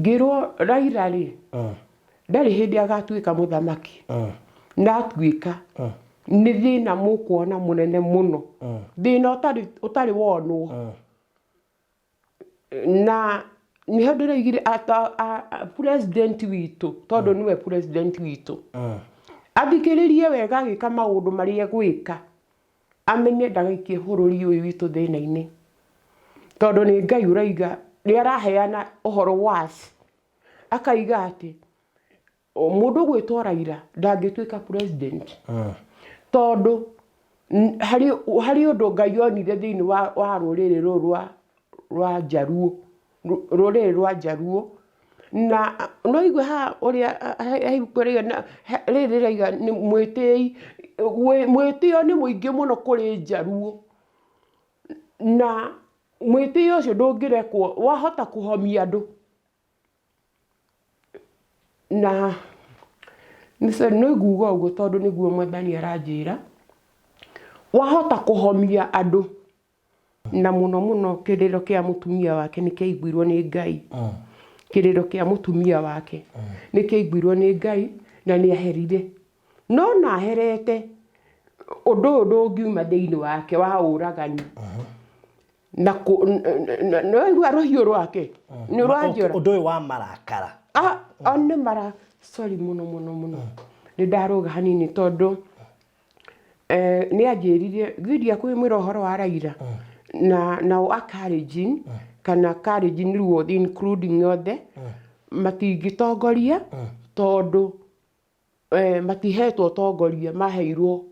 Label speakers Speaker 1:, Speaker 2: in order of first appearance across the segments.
Speaker 1: Ngĩrwo Raila rĩ, ndarĩ hĩndĩ agatuĩka mũthamaki. Na atuĩka, nĩ thĩna mũkuona mũnene mũno. Thĩna ũtarĩ ũtarĩ wonwo. Na nĩho ndĩroigire president witũ, tondũ nĩwe president witũ, athikĩrĩrie wega agĩka maũndũ marĩa egwĩka. Amenye ndagaikie bũrũri ũyũ witũ thĩna-inĩ, tondũ nĩ Ngai ũraiga, nĩ araheana ũhoro was, akaiga atĩ mũndũ ũgwĩtwo Raila ndangĩtuĩka president, tondũ harĩ harĩ ũndũ Ngai onire thĩinĩ wa wa rũrĩrĩ rũrũ rwa rwa Njaruo, rũrĩrĩ rwa Njaruo, na no ũigue haha ũrĩa rĩrĩ rĩrauga nĩ mwĩtĩi, mwĩtĩo nĩ mũingĩ mũno kũrĩ Njaruo, na mwĩtĩo ũcio ndũngĩrekwo, wahota kũhomia andũ. Na nĩ nguga ũguo tondũ nĩguo Mwathani aranjĩra, wahota kũhomia andũ. Na mũno mũno kĩrĩro kĩa mũtumia wake nĩ kĩaiguirwo nĩ Ngai. Kĩrĩro kĩa mũtumia wake nĩ kĩaiguirwo nĩ Ngai na nĩ aherire. No ona aherete, ũndũ ũyũ ndũngiuma thĩinĩ wake wa ũragani. Na nĩ waigua rũhiũ rwake nĩ rwa njora.
Speaker 2: Ũndũ ũyũ wa marakara.
Speaker 1: Ah, nĩ mara, sorry mũno mũno mũno. Nĩ ndarũga hanini tondũ Nĩ anjĩrire githĩ ndiakwĩra ũhoro wa Raila na nao a Kalenjin kana Kalenjin Luo including othe matingĩtongoria tondũ matihetwo ũtongoria maheirwo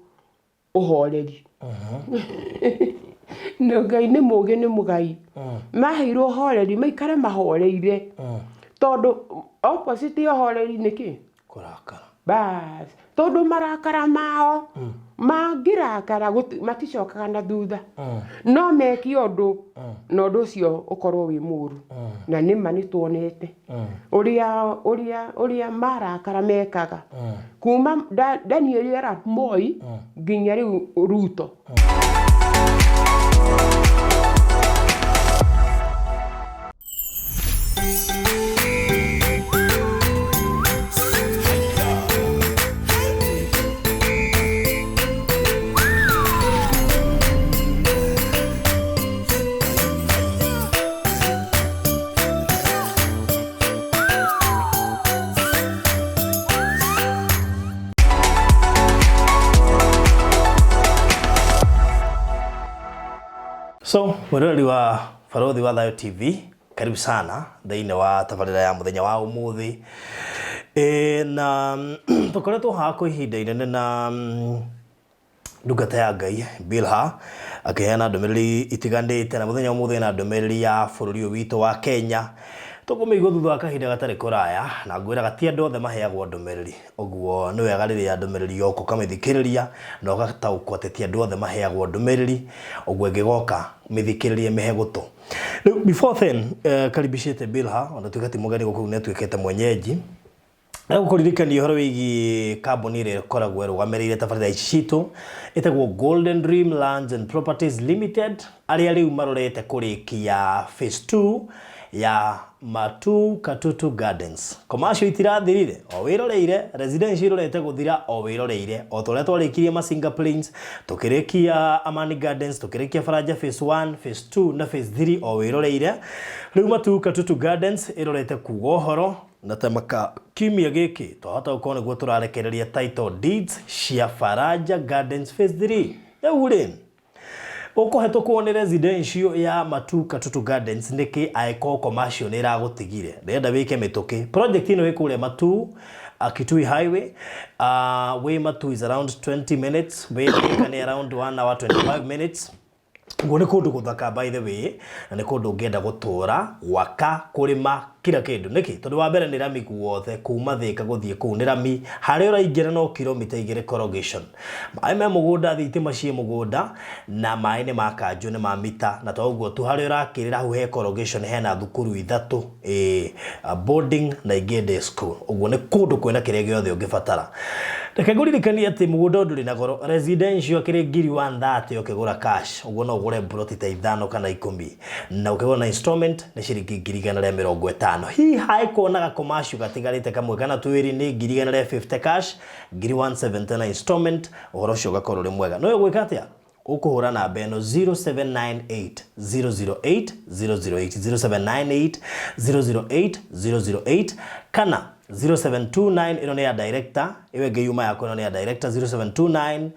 Speaker 1: ũhoreri. Na Ngai nĩ mũgĩ nĩ mũgai. Maheirwo ũhoreri maikare mahoreire tondũ opposite ya ũhoreri nĩ kĩ?
Speaker 2: Kũrakara.
Speaker 1: Bas, tondũ marakara mao mangĩrakara maticokaga na thutha. No meke ũndũ na ũndũ ũcio ũkorwo wĩ mũru. Na nĩma nĩ tuonete ũrĩa ũrĩa ũrĩa marakara mekaga kuma Daniel Arap Moi nginya rĩu Ruto.
Speaker 2: So, mwĩroreri wa Barothi wa Thayo TV, karibu sana thĩinĩ wa tabarĩra ya mũthenya wa ũmũthĩ. E, na tũkoretwo haha kwa ihinda inene na ndungata ya Ngai Bilha akĩheana ndũmĩrĩri itiganĩte na mũthenya ũmũthĩ na ndũmĩrĩri ya bũrũri ũyũ witũ wa Kenya. Tũkũmĩigua thutha wa kahinda gatarĩ kũraya na ngwĩraga ti andũ othe maheagwo ndũmĩrĩri. Ũguo nĩ wega rĩrĩa ndũmĩrĩri yoka ũkamĩthikĩrĩria na ũgataũkwo atĩ ti andũ othe maheagwo ndũmĩrĩri, ũguo ĩngĩgoka mĩthikĩrĩrie mĩhe gũtũ. Rĩu before then, karibicĩte Bilha ona tuĩka ti mũgeni gũkũ nĩ atuĩkĩte mwenyeji. Gũkũririkania ũhoro wĩgiĩ kambuni ĩrĩa ĩkoragwo ĩrũgamĩrĩire tabarĩra ici citũ ĩtagwo Golden Dream Lands and Properties Limited arĩa rĩu marorete kũrĩkia phase 2 ya Matuu Katutu Gardens. Commercial itirathirire o wĩroreire, residential irorete gũthira o wĩroreire. O ta ũrĩa twarĩkirie Masinga Plains, tũkĩrĩkia Amani Gardens, tũkĩrĩkia Faraja phase 1, phase 2 na phase 3 o wĩroreire. Rĩu Matuu Katutu Gardens ĩrorete kuga ũhoro na ta maka kiumia gĩkĩ twahota gũkorwo nĩguo tũrarekereria title deeds cia Faraja Gardens phase 3. Rĩu rĩ, Ũkũhetũkwo nĩ residential ya Matuu Katutu Gardens nĩkĩ angĩkorwo commercial nĩ ĩragũtigire? Ndĩrenda wĩke mĩtũkĩ. Project ĩno ĩ kũrĩa Matuu, Kitui Highway. Wĩ Matuu is around 20 minutes, wĩ Thika nĩ around 1 hour 25 minutes. Ũguo nĩ kũndũ gũthaka by the way, na nĩ kũndũ ũngĩenda gũtũra, gwaka, kũrĩma, kila kĩndũ. Nĩkĩ? Tondũ wa mbere nĩ rami guothe, kuma Thika gũthiĩ kũu nĩ rami. Harĩa ũraingĩra no kilomita igĩrĩ corrugation. Maĩ me mũgũnda, thitima ciĩ mũgũnda, na maĩ nĩ ma kanjũ nĩ ma mita, na to ũguo tu harĩa ũrakĩrĩra hau he corrugation hena thukuru ithatũ, ĩĩ, boarding na ingĩ day school. Ũguo nĩ kũndũ kwĩna kĩrĩa gĩothe ũngĩbatara. Reke ngũririkanie atĩ mũgũnda ũyũ ndũrĩ na goro, residential akĩrĩ ngiri 130 ũkĩgũra cash, ũguo no ũgũre mburoti ta ithano kana ikũmi, na ũkĩgũra na installment nĩ ciringi 150,000. Hihi hangĩkorwo na ga commercial gatigarĩte kamwe kana twĩrĩ nĩ 150,000 cash, ngiri 170 na installment, ũhoro ũcio ũgakorwo ũrĩ mwega. No ũgwĩka atĩa? Ũkũhũra namba ĩno 0798 008 008, 0798 008 008 kana 0729, ĩno nĩ ya director, ĩyo ĩngĩ yuma yakwa, ĩno nĩ ya director, 0729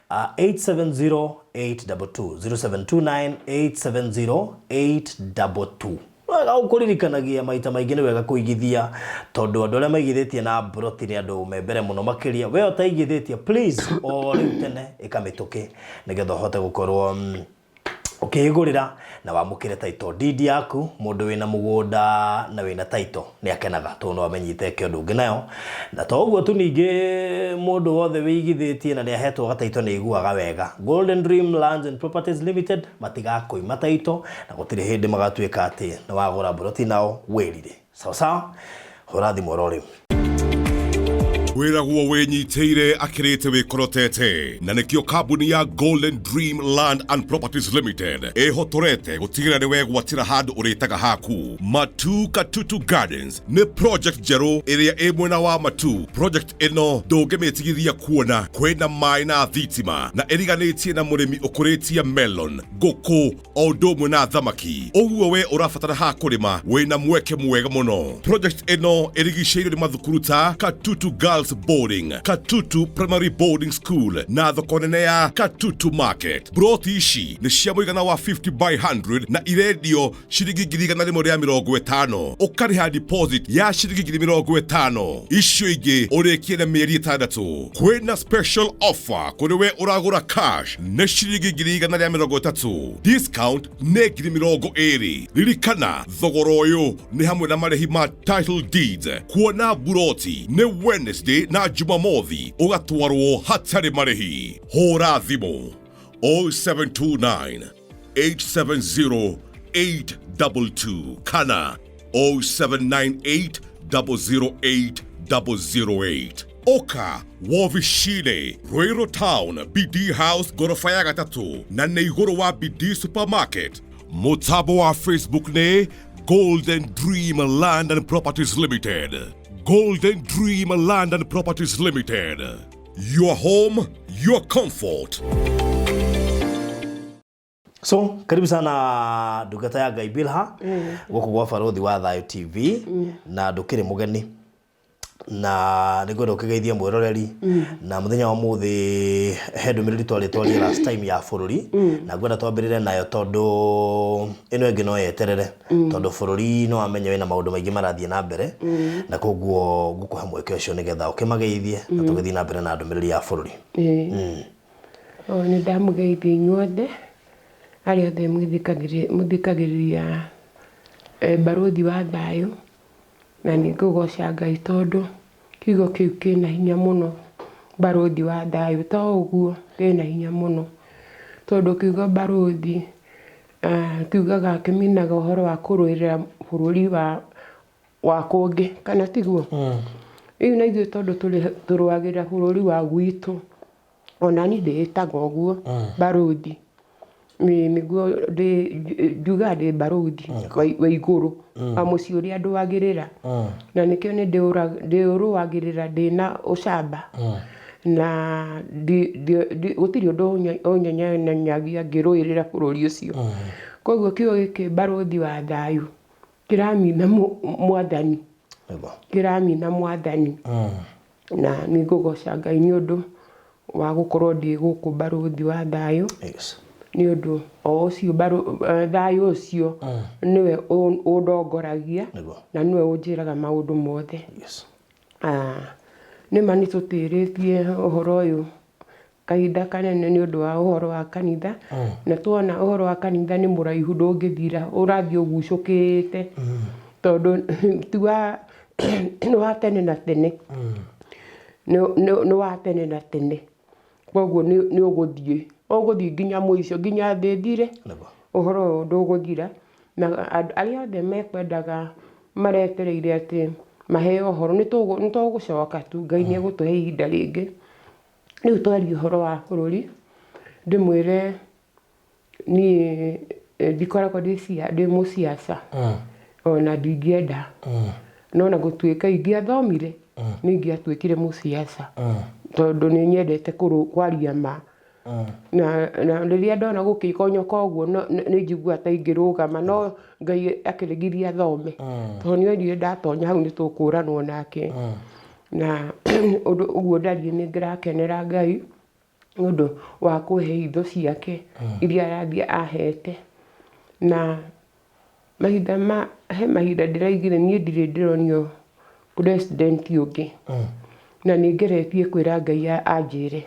Speaker 2: 870 822, 0729 870 822. Wega ũkũririkanagia maita maingĩ nĩ wega kũigithia, tondũ andũ arĩa maigithĩtie na mburoti nĩ andũ me mbere mũno makĩria. We ũtaigithĩtie, please, o rĩu tene ĩka mĩtũkĩ nĩgetha ũhote gũkorwo ũkĩĩgũrĩra na wamũkĩre title deed yaku. Mũndũ wĩna mũgũnda na wĩna title nĩ akenaga, tondũ no amenyite eke ũndũ ũngĩ nayo. Na to ũguo tu, ningĩ mũndũ wothe wĩigithĩtie na nĩ ahetwo gataito nĩ aiguaga wega. Golden Dream Lands and Properties Limited matigakũima taito, na gũtirĩ hĩndĩ magatuĩka atĩ nĩ wagũra mburoti nao wĩrire. Sawa sawa, hũra thimũ oro rĩu.
Speaker 3: Wĩragwo wĩnyitĩire akĩrĩte wĩkorotete, na nĩkĩo kambuni ya Golden Dream Land and Properties Limited ĩhotorete gũtigĩrĩra nĩ wegwatĩra handũ ũrĩtaga haku. Matu Katutu Gardens nĩ project njerũ ĩrĩa ĩ mwena wa Matu. Project ĩno ndũngĩmĩtigithia kuona kwĩna maĩ na thitima, na ĩriganĩtie na mũrĩmi ũkũrĩtie melon, ngũkũ o ũndũ ũmwe na thamaki. Ũguo we ũrabatara ha kũrĩma, wĩna mweke mwega mũno. Project ĩno ĩrigicĩirio nĩ mathukuru ta Katutu Girls Boarding, Katutu Primary Boarding School na thoko nene ya Katutu Market. Broti ici nĩ cia mũigana wa 50 by 100 na irendio ciringi 150,000. Ũkarĩha deposit ya ciringi 50,000, icio ingĩ ũrĩkie na mĩeri 6. Kwĩna special offer kũrĩ we ũragũra cash, nĩ ciringi 130,000, discount nĩ 20,000. Ririkana thogora ũyũ nĩ hamwe na marĩhi ma title deeds. Kuona buroti nĩ Wednesday na Jumamothi, ũgatwarwo hatarĩ marĩhi. Hũra thimũ 0729 870 822 kana 0798 008 008. Oka wovicine Ruiru Town, BD House, gorofa ya gatatũ, na nĩ igũrũ wa BD Supermarket. Mũtambo wa Facebook nĩ Golden Dream Land and Properties Limited. Golden Dream Land and Properties Limited, your home, your comfort.
Speaker 2: So karibu sana ndungata ya Ngai Bilha gũkũ gwa Barothi wa Thayũ TV, na ndũkĩrĩ mũgeni, na nĩ ngwenda ũkĩgeithie mwĩroreri. Na mũthenya wa mũthĩ he ndũmĩrĩri twarĩ twarie last time ya bũrũri, na ngwenda twambĩrĩre nayo tondũ ĩno ĩngĩ no yeterere, tondũ bũrũri no wamenye wĩna maũndũ maingĩ marathiĩ na mbere, na koguo ngũkũhe mweke ũcio nĩgetha ũkĩmageithie na tũgĩthiĩ na mbere na ndũmĩrĩri ya bũrũri.
Speaker 1: Ĩĩ. O nĩ ndamũgeithia inyuothe arĩa othe mũthikagĩrĩria Barũthi wa Thayũ, na nĩ ngũgoca Ngai tondũ kiugo kĩu kĩna hinya mũno, Barũthi wa Thayũ, to ũguo kĩna hinya mũno, tondũ kiugo barũthi kiugaga kĩminaga ũhoro wa kũrũĩrĩra bũrũri wa kũngĩ, kana tiguo? Rĩu na ithuĩ tondũ tũrũagĩrĩra bũrũri wa gwitũ, ona niĩ ndĩĩtaga ũguo barũthi. Nĩguo njugaga ndĩ barũthi wa igũrũ wa mũciĩ ũrĩa ndũagĩrĩra, na nĩkĩo nĩ ndĩũrũagĩrĩra ndĩna ũcamba, na gũtirĩ ũndũ ũnyenyanyagia ngĩrũĩrĩra bũrũri ũcio. Koguo kiugo gĩkĩ Barũthi wa Thayũ kĩramina Mwathani, kĩramina Mwathani, na nĩ ngũgoca Ngai nĩ ũndũ wa gũkorwo ndĩ gũkũ Barũthi wa Thayũ, nĩ ũndũ o ũcio thayũ ũcio nĩwe ũndongoragia na nĩwe ũnjĩraga maũndũ mothe. Nĩma nĩ tũtĩrĩtie ũhoro ũyũ kahinda kanene nĩ ũndũ wa ũhoro wa kanitha, na tuona ũhoro wa kanitha nĩ mũraihu, ndũngĩthira, ũrathiĩ ũgucũkĩte, tondũ ti wa nĩ wa tene na tene, nĩ wa tene na tene. Koguo nĩ ũgũthiĩ nginya mũico, nginya thĩ ĩthire, ũhoro ũyũ ndũgũthira. Na andũ arĩa othe mekwendaga maretereire atĩ Maheo ũhoro nĩ tũgũcoka tu, Ngai nĩ egũtũhe ihinda rĩngĩ. Rĩu twarie ũhoro wa bũrũri, ndĩmwĩre niĩ ndikoragwo ndĩ mũciaca ona ndingĩenda. No ona gũtuĩka ingĩathomire nĩ ingĩatuĩkire mũciaca tondũ nĩ nyendete kwaria ma. Na rĩrĩa ndona gũkĩgonyoka ũguo nĩ njiguaga ta ingĩrũgama no Ngai akĩrĩgiria thome tondũ nĩ onire ndatonya hau nĩ tũkũranwo nake. Na ũndũ ũguo ndariĩ nĩ ndĩrakenera Ngai nĩ ũndũ wa kũhe hitho ciake iria arathiĩ ahete. Na mahinda ma, he mahinda ndĩraigire niĩ ndirĩ ndĩronio president ũngĩ. Na nĩ ngeretie kwĩra Ngai anjĩre.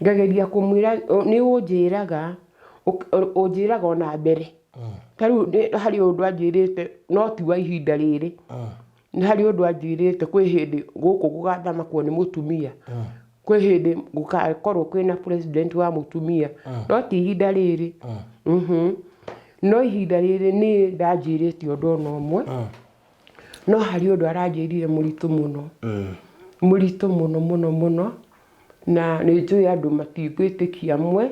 Speaker 1: Ngageria kũmwĩra nĩ ũnjĩraga, ũnjĩraga ona mbere. Ta rĩu harĩ ũndũ anjĩrĩte no ti wa ihinda rĩrĩ. Nĩ harĩ ũndũ anjĩrĩte kwĩ hĩndĩ gũkũ gũgathamakwo nĩ mũtumia. Kwĩ hĩndĩ gũgakorwo kwĩna president wa mũtumia. No ti ihinda rĩrĩ. No ihinda rĩrĩ niĩ ndanjĩrĩte ũndũ ona ũmwe. No harĩ ũndũ aranjĩrire mũritũ mũno. Mũritũ mũno mũno mũno. Na nĩ njũĩ andũ matingwĩtĩkia amwe.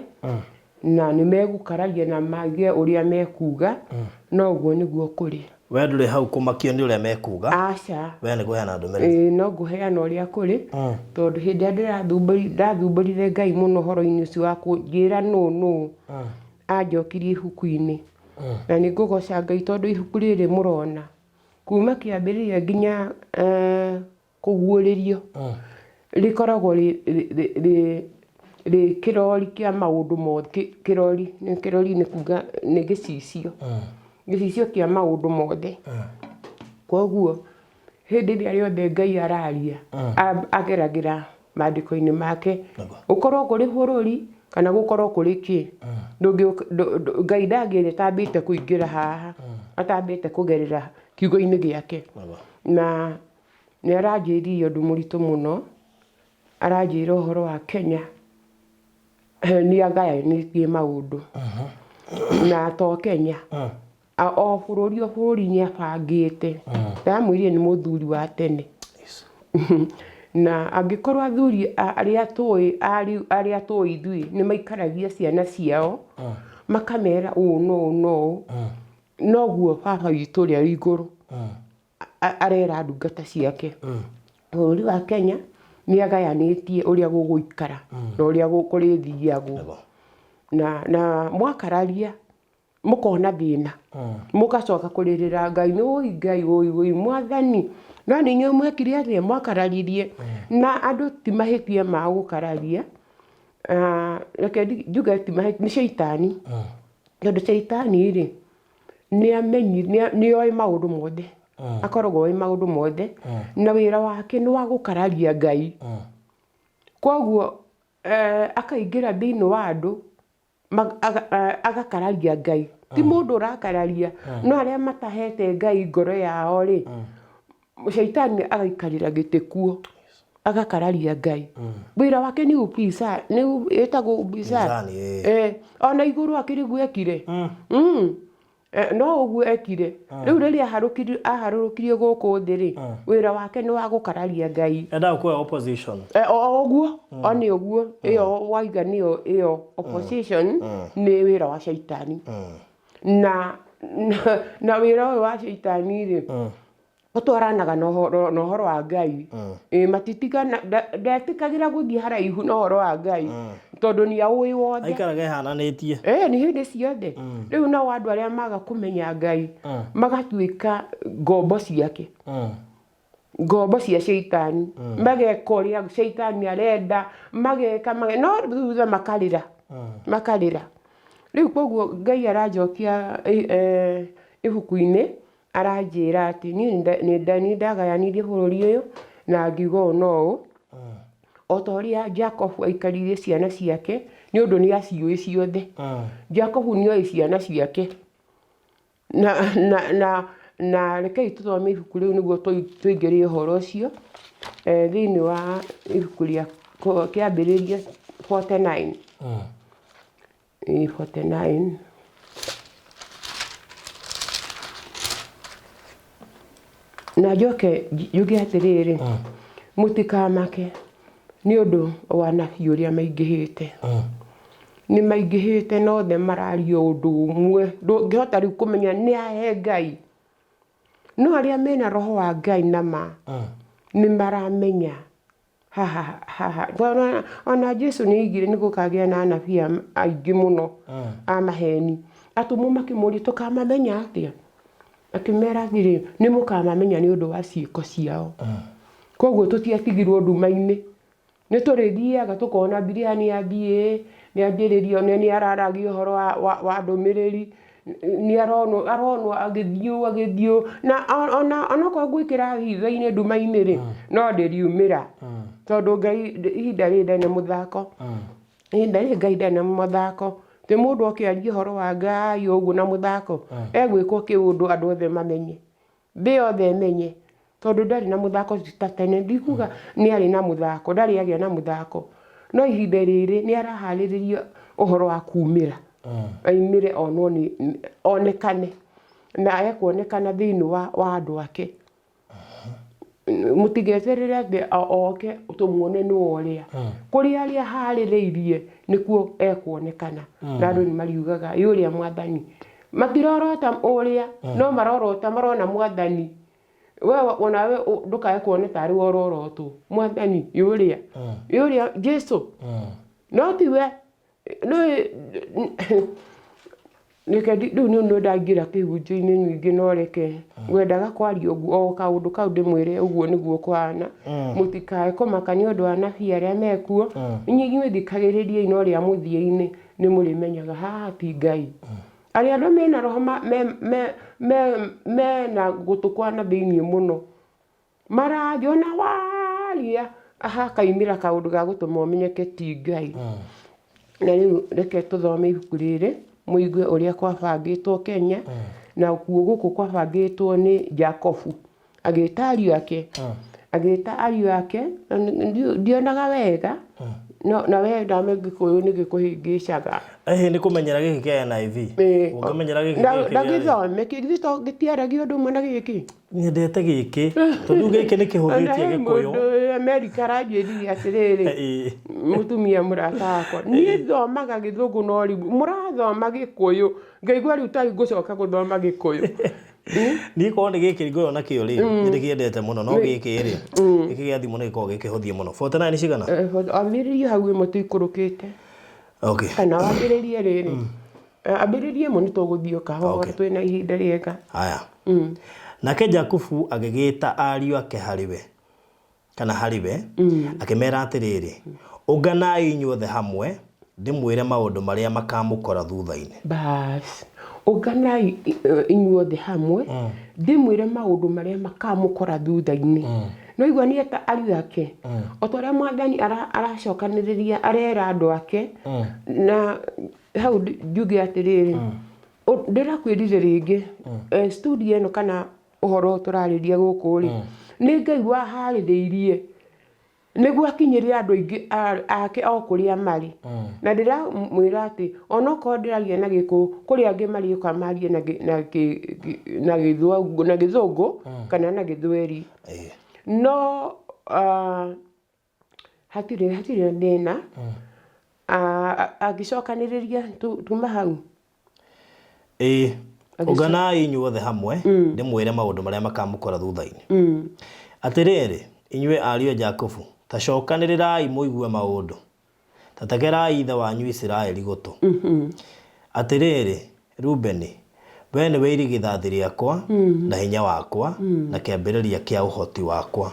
Speaker 1: Na nĩ megũkararia na mage ũrĩa mekuga, no ũguo nĩguo kũrĩ.
Speaker 2: We ndũrĩ hau kũmakio nĩ ũrĩa mekuga.
Speaker 1: Aca.
Speaker 2: We nĩ kũheana ndũmĩrĩri.
Speaker 1: Ĩĩ no ngũheana ũrĩa kũrĩ, tondũ hĩndĩ ĩrĩa ndathumbũrire Ngai mũno ũhoro-inĩ ũcio wa kũnjĩra nũ nũ, anjokirie ibuku-inĩ. Na nĩ ngũgoca Ngai tondũ ibuku rĩrĩ mũrona, kuma kĩambĩrĩria nginya kũguũrĩrio rĩkoragwo rĩ kĩrori kĩa maũndũ mothe, kĩrori, kĩrori nĩ kuga nĩ gĩcicio, gĩcicio kĩa maũndũ mothe. Koguo hĩndĩ ĩrĩa yothe Ngai araria ageragĩra mandĩko-inĩ make, gũkorwo kũrĩ bũrũri kana gũkorwo kũrĩ kĩ, Ngai ndangĩaria atambĩte kũingĩra haha, atambĩte kũgerera kiugo-inĩ gĩake. Na Nĩ aranjĩrire ũndũ mũritũ mũno, aranjĩra ũhoro wa Kenya nĩ agayanĩtie maũndũ. Na to Kenya, o bũrũri o bũrũri nĩ abangĩte. Ndamwĩrire nĩ mũthuri wa tene. Na angĩkorwo athuri arĩa tũĩ arĩa tũĩ ithuĩ nĩ maikaragia ciana ciao, makamera ũũ na ũũ na ũũ, noguo baba witũ ũrĩa wĩ igũrũ arera ndungata ciake. Bũrũri wa Kenya nĩ agayanĩtie ũrĩa gũgũikara na ũrĩa kũrĩthiagwo. Na mwakararia mũkona thĩna, mũgacoka kũrĩrĩra Ngai, ũi Ngai ũi ũi mwathani, no nĩ inyuĩ mwekire atĩa? Mwakararirie. Na andũ ti mahĩtia ma gũkararia, reke njuge ti mahĩtia, nĩ caitani. Tondũ caitani rĩ, nĩ oĩ maũndũ mothe, akoragwo oĩ maũndũ mothe, na wĩra wake nĩ wa gũkararia Ngai. Koguo akaingĩra thĩinĩ wa andũ agakararia Ngai. Ti mũndũ ũrakararia, no arĩa matahete Ngai ngoro yao rĩ, Shaitani agaikarĩra gĩtĩ kuo agakararia Ngai. Wĩra wake nĩ upinzani, nĩ ĩtagwo upinzani.
Speaker 2: Upinzani, ĩĩ.
Speaker 1: Eh, ona igũrũ akĩrĩ guo ekire. No ũguo ekire. Rĩu rĩrĩa aharũrũkirio gũkũ thĩ rĩ, wĩra wake nĩ wa gũkararia Ngai.
Speaker 2: Endaga kuoya opposition.
Speaker 1: Eh, o ũguo, o nĩ ũguo, ĩyo waiga nĩyo ĩyo opposition nĩ wĩra wa shaitani. Na na wĩra ũyũ wa shaitani rĩ, ũtwaranaga na ũhoro na ũhoro wa Ngai. Ĩĩ matitigana ndetĩkagĩra gũthiĩ haraihu na ũhoro wa Ngai tondũ nĩ aũĩ wothe.
Speaker 2: Aikaraga ehananĩtie.
Speaker 1: Ĩĩ nĩ hĩndĩ ciothe. Rĩu nao andũ arĩa maga kũmenya Ngai magatuĩka ngombo ciake. Ngombo cia caitani. Mageka ũrĩa caitani arenda, mageka no thutha makarĩra. Makarĩra. Rĩu koguo Ngai aranjokia ibuku-inĩ aranjĩra atĩ niĩ nĩ ndagayanirie bũrũri ũyũ na ngiuga ũũ na ũũ, o ta ũrĩa Jacob aikaririe ciana ciake nĩ ũndũ nĩ aciũĩ ciothe. Jacob nĩ oĩ ciana ciake. Na rekei tũthome ibuku rĩu nĩguo tũingĩre ũhoro ũcio thĩinĩ wa ibuku rĩa Kĩambĩrĩria 49. Ĩĩ 49. Na njoke njuge atĩrĩrĩ, mũtikamake nĩ ũndũ wa anabii ũrĩa maingĩhĩte. Nĩ maingĩhĩte na othe mararia ũndũ ũmwe, ndũngĩhota rĩu kũmenya nĩ ahe Ngai. No arĩa mena roho wa Ngai na ma nĩ maramenya haha haha. Tondũ ona Jesu nĩ oigire nĩ gũkagĩa na anabii aingĩ mũno a maheni. Atũmwo makĩmũria tũkamamenya atĩa? Akĩmera atĩrĩ, nĩ mũkamamenya nĩ ũndũ wa ciĩko ciao. Koguo tũtiatigirwo nduma-inĩ. Nĩ tũrĩthiaga tũkona Bibilia nĩ yathiĩ, nĩ yanjĩrĩria, nĩ araragia ũhoro wa ndũmĩrĩri, nĩ aronwo aronwo agĩthiĩ ũũ agĩthiĩ ũũ, na ona onokorwo ngwĩkĩra hitho-inĩ nduma-inĩ rĩ, no ndĩriumĩra. Tondũ Ngai ihinda rĩrĩ ndarĩ na mũthako. Ihinda rĩrĩ Ngai ndarĩ na mũthako. Atĩ mũndũ oke arie ũhoro wa Ngai ũguo na mũthako, egwĩkwo kĩũndũ andũ othe mamenye. Thĩ yothe ĩmenye, tondũ ndarĩ na mũthako ta tene. Ndikuga nĩ arĩ na mũthako, ndarĩ agĩa na mũthako. No ihinda rĩrĩ nĩ araharĩrĩria ũhoro wa kumĩra, aimĩre onwo nĩ, onekane. Na ekuonekana thĩinĩ wa andũ ake. Mũtigeterere atĩ oke tũmuone nĩwe ũrĩa. Kũrĩa arĩa aharĩrĩirie nĩkuo ekuonekana. Na andũ nĩ mariugaga ĩ ũrĩa mwathani. Matirorota ũrĩa, no marorota marona mwathani. We onawe ndũkae kuona tarĩ we ũrorotwo. Mwathani ĩ ũrĩa, ĩ ũrĩa Jesu. No tiwe. Reke rĩu nĩ ndaingĩra kĩhunjio-inĩ nyingĩ no reke ngwendaga kwaria ũguo o kaũndũ kau ndĩmwĩre ũguo nĩguo kũhana. Mũtikae kũmaka nĩ ũndũ wa anabii arĩa mekuo, inyuĩ thikagĩrĩriai na ũrĩa mũthia-inĩ nĩ mũrĩmenyaga haha ti Ngai. Arĩa andũ mena roho mena gũtũ kwa na thĩiniĩ mũno. Marathiĩ ona waria hakaimĩra kaũndũ ga gũtũma ũmenyeke ti Ngai. Na rĩu reke tũthome ibuku rĩrĩ mũigue ũrĩa kwabangĩtwo Kenya, na kuo gũkũ kwabangĩtwo nĩ Jacobu. Agĩta ariũ ake, agĩta ariũ ake, na ndionaga wega, no na we ndame Gĩkũyũ nĩ gĩkũhĩngĩcaga.
Speaker 2: Ĩhĩ nĩ kũmenyera gĩkĩ kĩa NIV. Ũngĩmenyera gĩkĩ
Speaker 1: Na na gĩthome, githĩ to gĩtiaragia ũndũ ũmwe na gĩkĩ?
Speaker 2: Nyendete gĩkĩ tondũ gĩkĩ nĩ kĩhũthĩtie gĩkũyũ.
Speaker 1: Mũndũ Amerika aranjĩrire atĩrĩrĩ, mũtumia mũrata wakwa, niĩ thomaga gĩthũngũ no rĩu mũrathoma gĩkũyũ, ngaigua rĩu ta ngũcoka gũthoma gĩkũyũ.
Speaker 2: Niĩ korwo nĩ gĩkĩ ngoragwo nakĩo rĩ, nĩ ndĩkĩendete mũno, no gĩkĩ rĩ, gĩkĩ gĩa thimũ nĩ gĩkoragwo gĩ kĩhũthie mũno. 49 nĩ cigana?
Speaker 1: Ambĩrĩria hau ĩmwe tũikũrũkĩte.
Speaker 2: Okay.
Speaker 1: Kana wambĩrĩrie rĩrĩ. Ambĩrĩria ĩmwe nĩ tũgũthiĩ o kahora
Speaker 2: Okay.
Speaker 1: twĩna ihinda rĩega.
Speaker 2: Haya. Nake Jakubu agĩgĩta ariũ ake harĩ we, kana harĩ we, akĩmera atĩrĩrĩ, Ũnganai inyuothe hamwe, ndĩmwĩre maũndũ marĩa makamũkora thutha-inĩ.
Speaker 1: Bas, ũnganai inyuothe hamwe, ndĩmwĩre maũndũ marĩa makamũkora thutha-inĩ. No igua nĩ eta ariũ ake. O ta ũrĩa mwathani aracokanĩrĩria, arera andũ ake, na hau njuge atĩrĩrĩ, ndĩrakwĩrire rĩngĩ, studio ĩno kana ũhoro ũyũ tũrarĩria gũkũ rĩ, nĩ Ngai waharĩrĩirie nĩguo akinyĩre andũ aingĩ ake o kũrĩa marĩ. Na ndĩramwĩra atĩ onokorwo ndĩraria na Gĩkũyũ, kũrĩ angĩ marĩũka marie na Gĩthũngũ kana na Gĩthweri. No Hatirĩ hatirĩ thĩna. Angĩcokanĩrĩria tuma hau.
Speaker 2: Ĩĩ, ũnganai inyuothe hamwe, ndĩmwĩre maũndũ marĩa makamũkora thutha-inĩ. Atĩrĩrĩ, inyuĩ ariũ a Jakubu, ta cokanĩrĩrai mũigue maũndũ, ta tegerai ithe wanyu Isiraeli gũtũ. Atĩrĩrĩ, Rubeni, wee nĩwe irigithathi rĩakwa, na hinya wakwa, na kĩambĩrĩria kĩa ũhoti wakwa.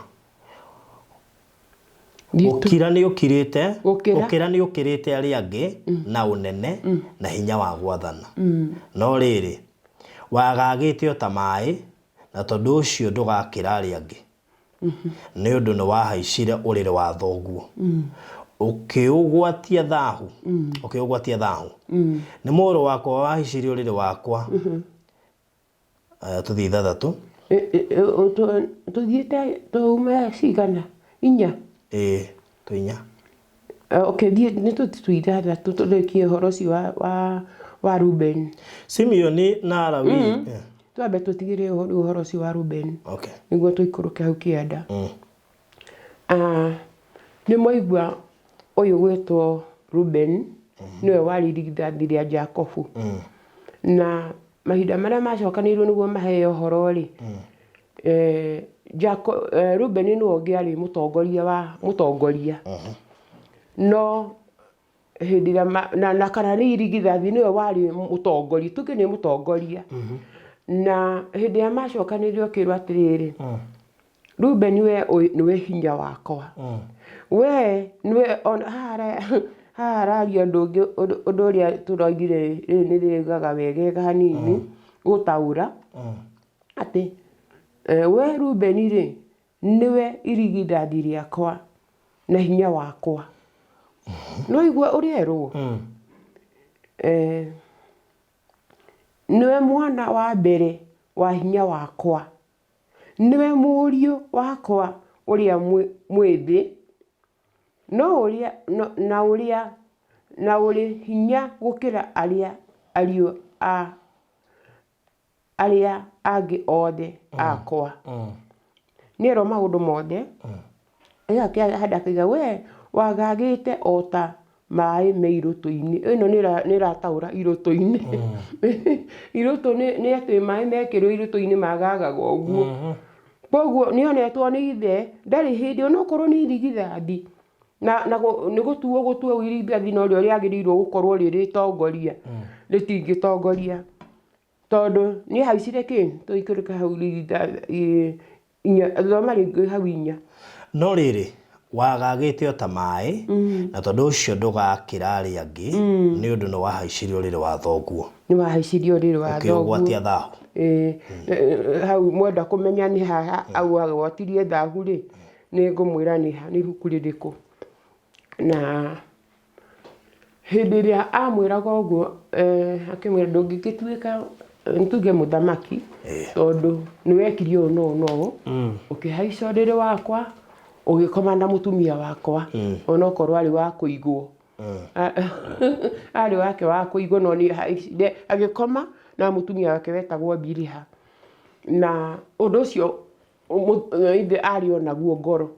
Speaker 2: Gũkira nĩ ũkirĩte,
Speaker 1: Gũkĩra.
Speaker 2: gũkĩra nĩ ũkĩrĩte arĩa angĩ na ũnene na hinya wa gwathana. No rĩrĩ, wagagĩte o ta maĩ, na tondũ ũcio ndũgakĩra arĩa angĩ, nĩ ũndũ nĩ wahaicire ũrĩrĩ wa thoguo, ũkĩũgwatia thahu, ũkĩũgwatia thahu. Nĩ mũrũ wakwa wahaicire ũrĩrĩ wakwa. Aya tũthiĩ ithathatũ.
Speaker 1: Tũthiĩte tũume cigana? Inya?
Speaker 2: Ĩĩ, twĩ inya.
Speaker 1: Okay, thiĩ nĩ tũthiĩ twĩ ithathatũ tũrĩkie ũhoro ũcio wa Reuben.
Speaker 2: Simeoni na Lawi.
Speaker 1: Twambe tũtigĩre ũhoro ũcio wa Reuben.
Speaker 2: Okay.
Speaker 1: Nĩguo tũikũrũke hau kĩanda. Ah, nĩ mwaigua ũyũ gwĩtwo Reuben nĩwe warĩ irigithathi rĩa Jakobu. Na mahinda marĩa macokanĩirwo nĩguo maheo ũhoro rĩ, eh, Reuben nĩwe ũngĩarĩ mũtongoria wa mũtongoria. No hĩndĩ ĩrĩa na, na kana nĩ irigithathi nĩwe warĩ mũtongoria tuge nĩ mũtongoria na hĩndĩ ĩrĩa macokanĩrĩire ũkĩrwo atĩrĩrĩ Rubeni we nĩwe hinya wakwa we nĩwe ona haha haha hararia ũndũ ũngĩ ũndũ ũrĩa tũroigire rĩrĩ nĩ rĩugaga wegega hanini gũtaũra atĩ we Rubeni rĩ Nĩwe irigithathi rĩakwa na hinya wakwa. Nĩwaigua ũrĩa erwo? Eh, nĩwe mwana wa mbere wa hinya wakwa. Nĩwe mũriũ wakwa ũrĩa mwĩthĩ, no ũrĩa, na ũrĩa, na ũrĩ hinya gũkĩra arĩa ariũ a arĩa angĩ othe akwa. Nĩerwo maũndũ mothe, ĩgakĩhanda akaiga we wagagĩte o ta maĩ me irũtũ-inĩ. Ĩno nĩ ĩrataũra irũtũ-inĩ. Irũtũ nĩ atĩ maĩ mekĩrwo irũtũ-inĩ magaga ũguo. Koguo nĩ onetwo nĩ ithe, ndarĩ hĩndĩ onokorwo nĩ irigithathi, na nĩ gũtuo gũtuo irigithathi norĩo rĩagĩrĩirwo gũkorwo rĩrĩ itongoria, rĩtingĩtongoria. Tondũ nĩ ahaicire kĩ? Tũikũrũke hau inya, thoma rĩngĩ hau inya.
Speaker 2: No rĩrĩ, wagagĩte o ta maĩ, na tondũ ũcio ndũgakĩra arĩa angĩ, nĩ ũndũ nĩwahaicirie ũrĩrĩ wa thoguo.
Speaker 1: Nĩwahaicirie ũrĩrĩ wa thoguo.
Speaker 2: Ũkĩũgwatia thahu.
Speaker 1: Ĩĩ, hau mwenda kũmenya nĩ ha agwatirie thahu rĩ, nĩngũmwĩra nĩ ha, nĩ ibuku rĩrĩkũ. Na Hĩndĩ ĩrĩa amwĩraga ũguo akĩmwĩra ndũngĩgĩtuĩka tuge mũthamaki tondũ nĩ wekire ũũ na ũũ na ũũ, ũkĩhaica ũrĩrĩ wakwa, ũgĩkoma na mũtumia wakwa onokorwo arĩ wa kũigwo. Arĩ wake wa kũigwo no nĩ ahaicire agĩkoma na mũtumia wake wetagwo Biliha. Na ũndũ ũcio ithe arĩ o naguo ngoro.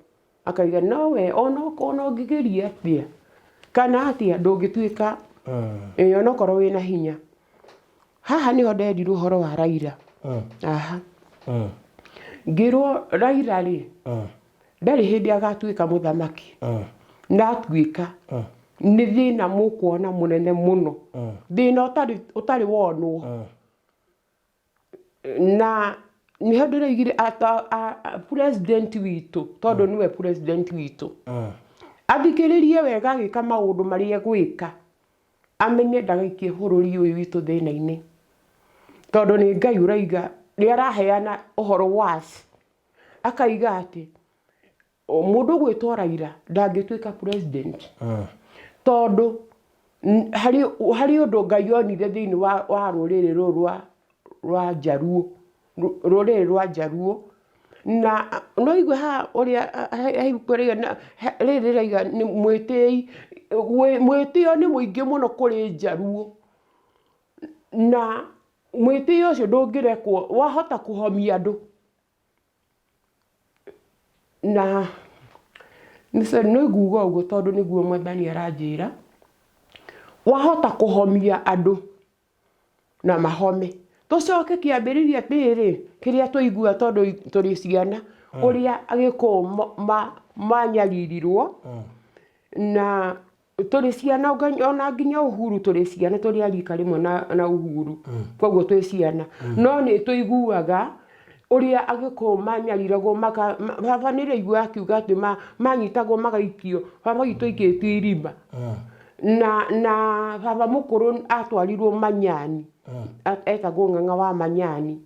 Speaker 1: Akauga nowe ona ũngĩgeria atĩa kana atĩa ndũngĩtuĩka ĩĩ onokorwo wĩna hinya. Haha nĩho nderirwo ũhoro wa Raila. Haha. Ngĩrwo Raila rĩ, ndarĩ hĩndĩ agatuĩka mũthamaki. Na atuĩka nĩ thĩna mũkuona mũnene mũno. Thĩna ũtarĩ wonwo. Na nĩho ndĩroigire president witũ tondũ nĩwe president witũ athikĩrĩrie wega agĩka maũndũ marĩa egwĩka amenye ndagaikie bũrũri ũyũ witũ thĩna-inĩ tondũ nĩ Ngai ũraiga nĩ araheana ũhoro was akaiga atĩ Mũndũ ũgwĩtwo Raila ndangĩtuĩka president tondũ harĩ harĩ ũndũ Ngai onire thĩinĩ wa wa rũrĩrĩ rũrũ rwa rwa Njaruo, rũrĩrĩ rwa Njaruo na no ũigue haha ũrĩa he ibuku rĩrĩ rĩrauga nĩ mwĩtĩi, mwĩtĩo nĩ mũingĩ mũno kũrĩ Njaruo na mwĩtĩo ũcio ndũngĩrekwo wahota kũhomia andũ. Na nĩ nguga ũguo tondũ nĩguo mwathani aranjĩra, wahota kũhomia andũ na mahome. Tũcoke kĩambĩrĩria atĩrĩrĩ, kĩrĩa twaigua tondũ tũrĩ ciana, ũrĩa Agĩkũyũ manyaririrwo na Tũrĩ ciana ona nginya Uhuru tũrĩ ciana tũrĩ a rika rĩmwe na Uhuru koguo twĩ ciana no nĩ tũiguaga ũrĩa Agĩkũyũ manyariragwo maka baba nĩ ndaiguaga akiuga atĩ manyitagwo magaikio baba witũ aikĩtio irima na baba mũkũrũ atwarirwo Manyani etagwo Ng'ang'a wa Manyani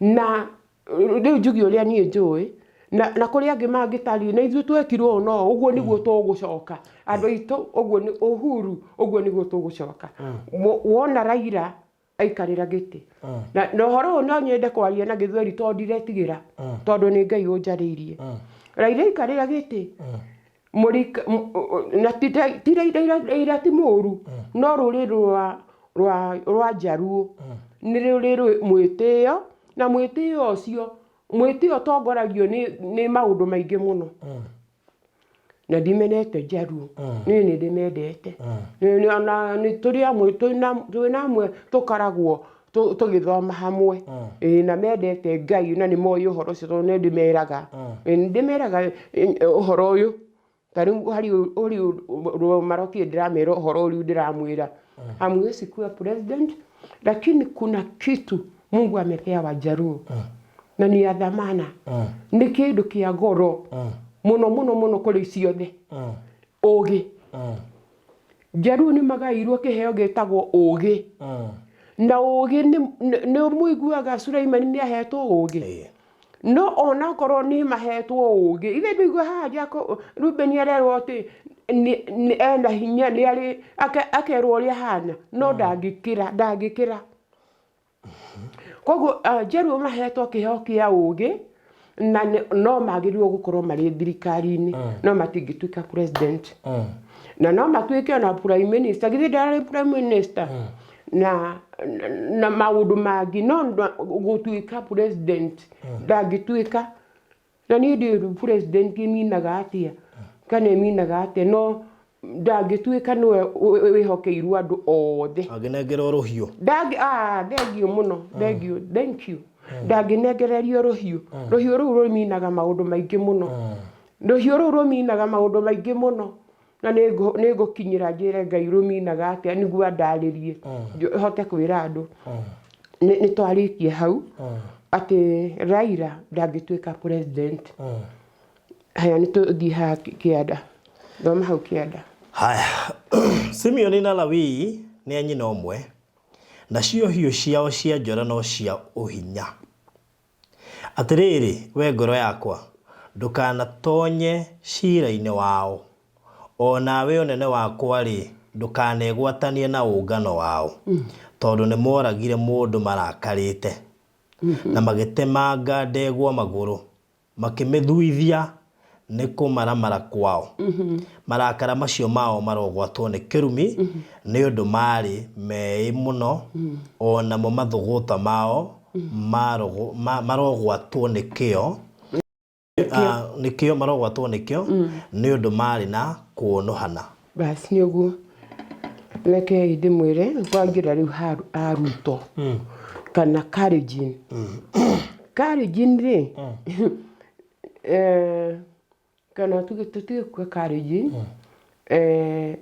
Speaker 1: na Rĩu njuge ũrĩa niĩ njũĩ, na, na kũrĩ angĩ mangĩtariĩ na ithuĩ twekirwo ũũ no ũguo nĩguo tũgũcoka andũ aitũ ũguo nĩ Uhuru ũguo nĩguo tũgũcoka wona Raila aikarĩra gĩtĩ na, na ũhoro ũyũ no nyende kwaria na gĩthweri tondũ ndiretigĩra tondũ nĩ Ngai ũnjarĩirie Raila aikarĩra gĩtĩ mũrika na ti Raila ti mũru no rũrĩrĩ rwa rwa rwa Njaruo nĩ rũrĩ mwĩtĩo, na mwĩtĩo ũcio, mwĩtĩo ũtongoragio nĩ nĩ maũndũ maingĩ mũno. Na ndimenete Njaruo, niĩ nĩ ndĩmendete. Ona nĩ tũrĩ amwe twĩna twĩna amwe tũkoragwo tũgĩthoma hamwe. Ĩĩ na mendete Ngai na nĩ moĩ ũhoro ũcio tondũ nĩ ndĩmeraga. Ĩĩ nĩ ndĩmeraga ũhoro ũyũ. Ta rĩu harĩ ũrĩ marokire ndĩramera ũhoro ũrĩa ndĩramwĩra. Hamwezi kuwa president lakini kuna kitu Mungu amepea Wajaluo na ni ya dhamana. Nĩ kĩndũ kĩa goro mũno mũno mũno kũrĩ ciothe. Ũgĩ. Njaruo nĩ magaĩirwo kĩheo gĩtagwo ũgĩ. Na ũgĩ nĩ mũiguaga Suleimani nĩ ahetwo ũgĩ. No onakorwo nĩ mahetwo ũgĩ, ithe ndũigua haha Jacob Rubeni arerwo atĩ ena hinya nĩ arĩ akerwo ũrĩa ahana no ndangĩkĩra ndangĩkĩra. Koguo Njaruo mahetwo kĩheo kĩa ũgĩ na no magĩrĩirwo gũkorwo marĩ thirikari-inĩ no matingĩtuĩka president. Na no matuĩke ona prime minister, githĩ ndararĩ prime minister? Na na maũndũ mangĩ no gũtuĩka president ndangĩtuĩka. Na niĩ ndiũĩ president ĩminaga atĩa kana ĩminaga atĩa no ndangĩtuĩka nĩwe wĩhokeirwo andũ othe.
Speaker 2: Angĩnengerwo rũhiũ.
Speaker 1: Ndangĩ ah thengiũ mũno thengiũ thank you. Ndangĩnengererio rũhiũ. Rũhiũ rũu rũminaga maũndũ maingĩ mũno. Rũhiũ rũu rũminaga maũndũ maingĩ mũno. Na nĩ ngũkinyĩra njĩre Ngai rũminaga atĩa nĩguo andarĩrie hote kwĩra andũ. Nĩ twarĩkia hau atĩ Raila ndangĩtuĩka president. Haya nĩ tũthiĩ haha kĩanda. Thoma hau kĩanda.
Speaker 2: Haya, Simeoni na Lawii nĩ a nyina ũmwe, nacio hiũ ciao cia njora no cia ũhinya. Atĩrĩrĩ, wee ngoro yakwa, ndũkanatoonye ciira-inĩ wao, o nawe ũnene wakwa-rĩ, ndũkanegwatanie na ũngano wao, tondũ nĩmooragire mũndũ marakarĩte, na magĩtemanga ndegwa magũrũ. Makĩmĩthuithia nĩ kũmaramara kwao. Marakara macio mao marogwatwo nĩ kĩrumi, nĩ ũndũ maarĩ meĩ mũno, o namo mathũgũta mao marogwatwo nĩkĩo, nĩkĩo, marogwatwo nĩkĩo, nĩ ũndũ maarĩ na kũũnũhana.
Speaker 1: Basi nĩ ũguo. Rekei ndĩmwĩre kwangĩra rĩu ha Ruto kana Kalenjin. Kalenjin rĩ, eh, kana tuge tũtige kuga Kalenjin, eh,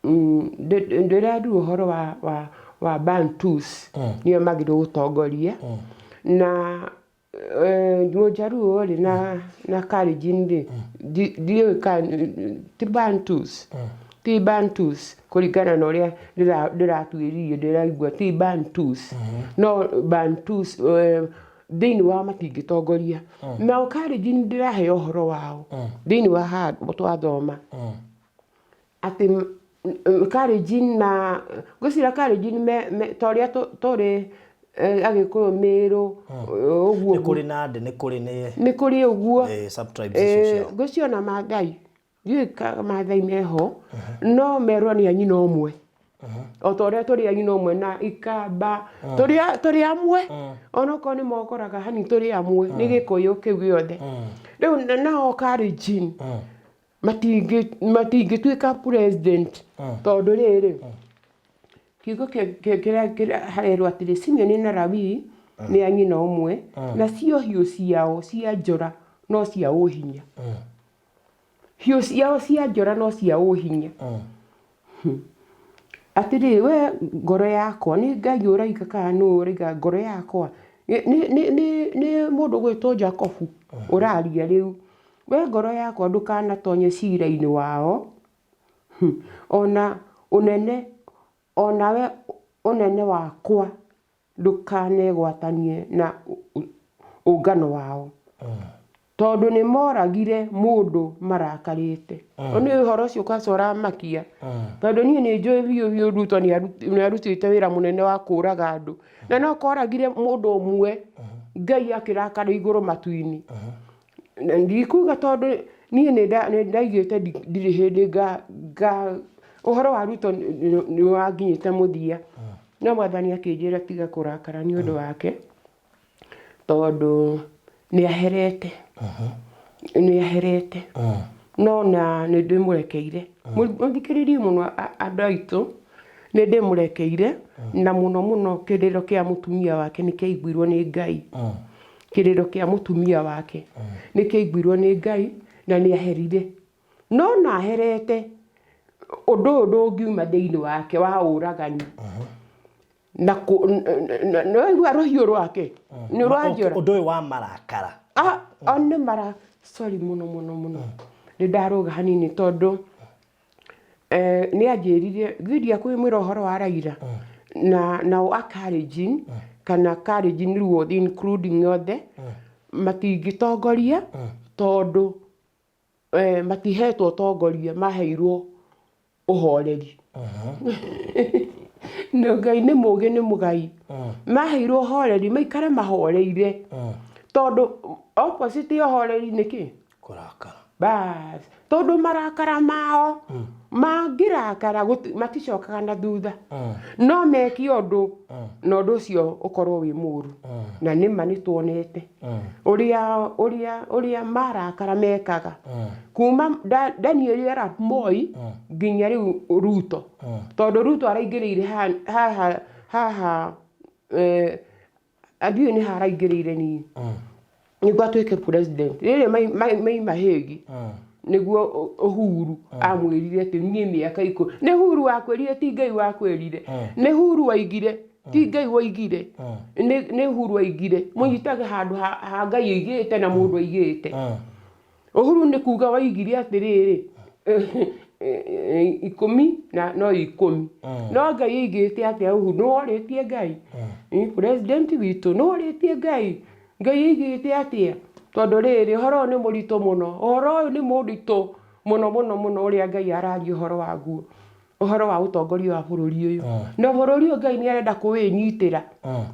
Speaker 1: ndĩrerwo ũhoro wa, wa, wa Bantus nĩo magĩrĩirwo gũtongoria na Mũjaruo rĩ na na Kalenjin rĩ ndiũĩ kana ti Bantus ti Bantus kũringana na ũrĩa ndĩratuĩririe ndĩraigua ti Bantus no Bantus thĩinĩ wao matingĩtongoria. Nao Kalenjin ndĩraheo ũhoro wao thĩinĩ wa haha twathoma. Atĩ Kalenjin na ngwĩciria Kalenjin me me ta ũrĩa tũrĩ Agĩkũyũ Mĩrũ ũguo.
Speaker 2: Nĩ kũrĩ Nandĩ, nĩ kũrĩ nĩ.
Speaker 1: Nĩ kũrĩ ũguo.
Speaker 2: Sub tribes icio ciao.
Speaker 1: Ngwĩciria ona Maathai, ndiũĩ kana Maathai meho, no merwo nĩ a nyina ũmwe. O ta ũrĩa tũrĩ a nyina ũmwe na Ikamba, tũrĩ amwe, onokorwo nĩ mokoraga hani tũrĩ amwe, nĩ Gĩkũyũ kĩu gĩothe. Rĩu nao Kalenjin, matingĩtuĩka president tondũ rĩrĩ kiugo kĩrĩa kĩrĩa harerwo atĩrĩ Simeoni na Lawii nĩ a nyina ũmwe nacio hiũ ciao cia njora no cia ũhinya hiũ ciao cia njora no cia ũhinya Atĩrĩrĩ we ngoro yakwa, nĩ Ngai ũraiga kana nũ ũraiga ngoro yakwa? Nĩ mũndũ ũgwĩtwo Jakubu ũraria rĩu. We ngoro yakwa ndũkanatonye cira-inĩ wao, o na ũnene, o nawe ũnene wakwa Ndũkanegwatanie na ũngano wao, tondũ nĩ mooragire mũndũ marakarĩte. Nĩ ũhoro ũcio kwanza ũramakia, tondũ niĩ nĩ njũĩ biũ biũ Ruto nĩ arutĩte wĩra mũnene wa kũraga andũ, na no koragire mũndũ ũmwe, Ngai akĩrakara igũrũ matu-inĩ. Ndikuga tondũ niĩ nĩ ndaigĩte ndirĩ hĩndĩ nga, ũhoro wa Ruto nĩ wanginyĩte mũthia. No Mwathani akĩnjĩra tiga kũrakara nĩ ũndũ wake, tondũ nĩ aherete, nĩ aherete. No na nĩ ndĩmũrekeire. Mũthikĩrĩrie mũno andũ aitũ, nĩ ndĩmũrekeire, na mũno mũno kĩrĩro kĩa mũtumia wake nĩ kĩaiguirwo nĩ Ngai. Kĩrĩro kĩa mũtumia wake nĩ kĩaiguirwo nĩ Ngai na nĩ aherire. No na aherete, ũndũ ũyũ ndũngiuma thĩinĩ wake wa ũragani. Na nĩwaigua rũhiũ rwake nĩ rwa njora.
Speaker 2: Ũndũ ũyũ wa marakara.
Speaker 1: Ah, nĩ mara sorry mũno mũno mũno. Nĩ ndarũga hanini tondũ nĩ anjĩrire githĩ ndiakwĩmwĩra ũhoro wa Raila na nao a Kalenjin kana Kalenjin Luo including othe matingĩtongoria tondũ matihetwo ũtongoria maheirwo ũhoreri. Na Ngai nĩ mũgĩ nĩ mũgai. Maheirwo ũhoreri maikare mahoreire tondũ opposite ya ũhoreri nĩ kĩ?
Speaker 2: Kũrakara.
Speaker 1: Bas, tondũ marakara mao mangĩrakara maticokaga na thutha. No meke ũndũ na ũndũ ũcio ũkorwo wĩ mũru. Na nĩma nĩ tuonete ũrĩa ũrĩa ũrĩa marakara mekaga. Kuma Daniel Arap Moi nginya rĩu Ruto. Tondũ Ruto araingĩrĩire haha haha ndiũĩ nĩ ha araingĩrĩire niĩ. Nĩguo atuĩke president. Rĩrĩ maima Hague nĩguo Uhuru amwĩrire atĩ niĩ mĩaka ikũmi. Nĩ Uhuru wakwĩrire ti Ngai wakwĩrire. Nĩ Uhuru waigire ti Ngai waigire. Nĩ Uhuru waigire. Mũnyitage handũ ha Ngai aigĩte na mũndũ aigĩte. Uhuru nĩ kuga waigire atĩrĩrĩ ikũmi na no ikũmi. No Ngai aigĩte atĩa Uhuru? Nĩ worĩtie Ngai? President witũ nĩ worĩtie Ngai? Ngai aigĩte atĩa? Tondũ rĩrĩ ũhoro ũyũ nĩ mũritũ mũno, ũhoro ũyũ nĩ mũritũ mũno mũno mũno ũrĩa Ngai araria ũhoro waguo, ũhoro wa ũtongoria wa bũrũri ũyũ. Na bũrũri ũyũ Ngai nĩ arenda kũwĩnyitĩra.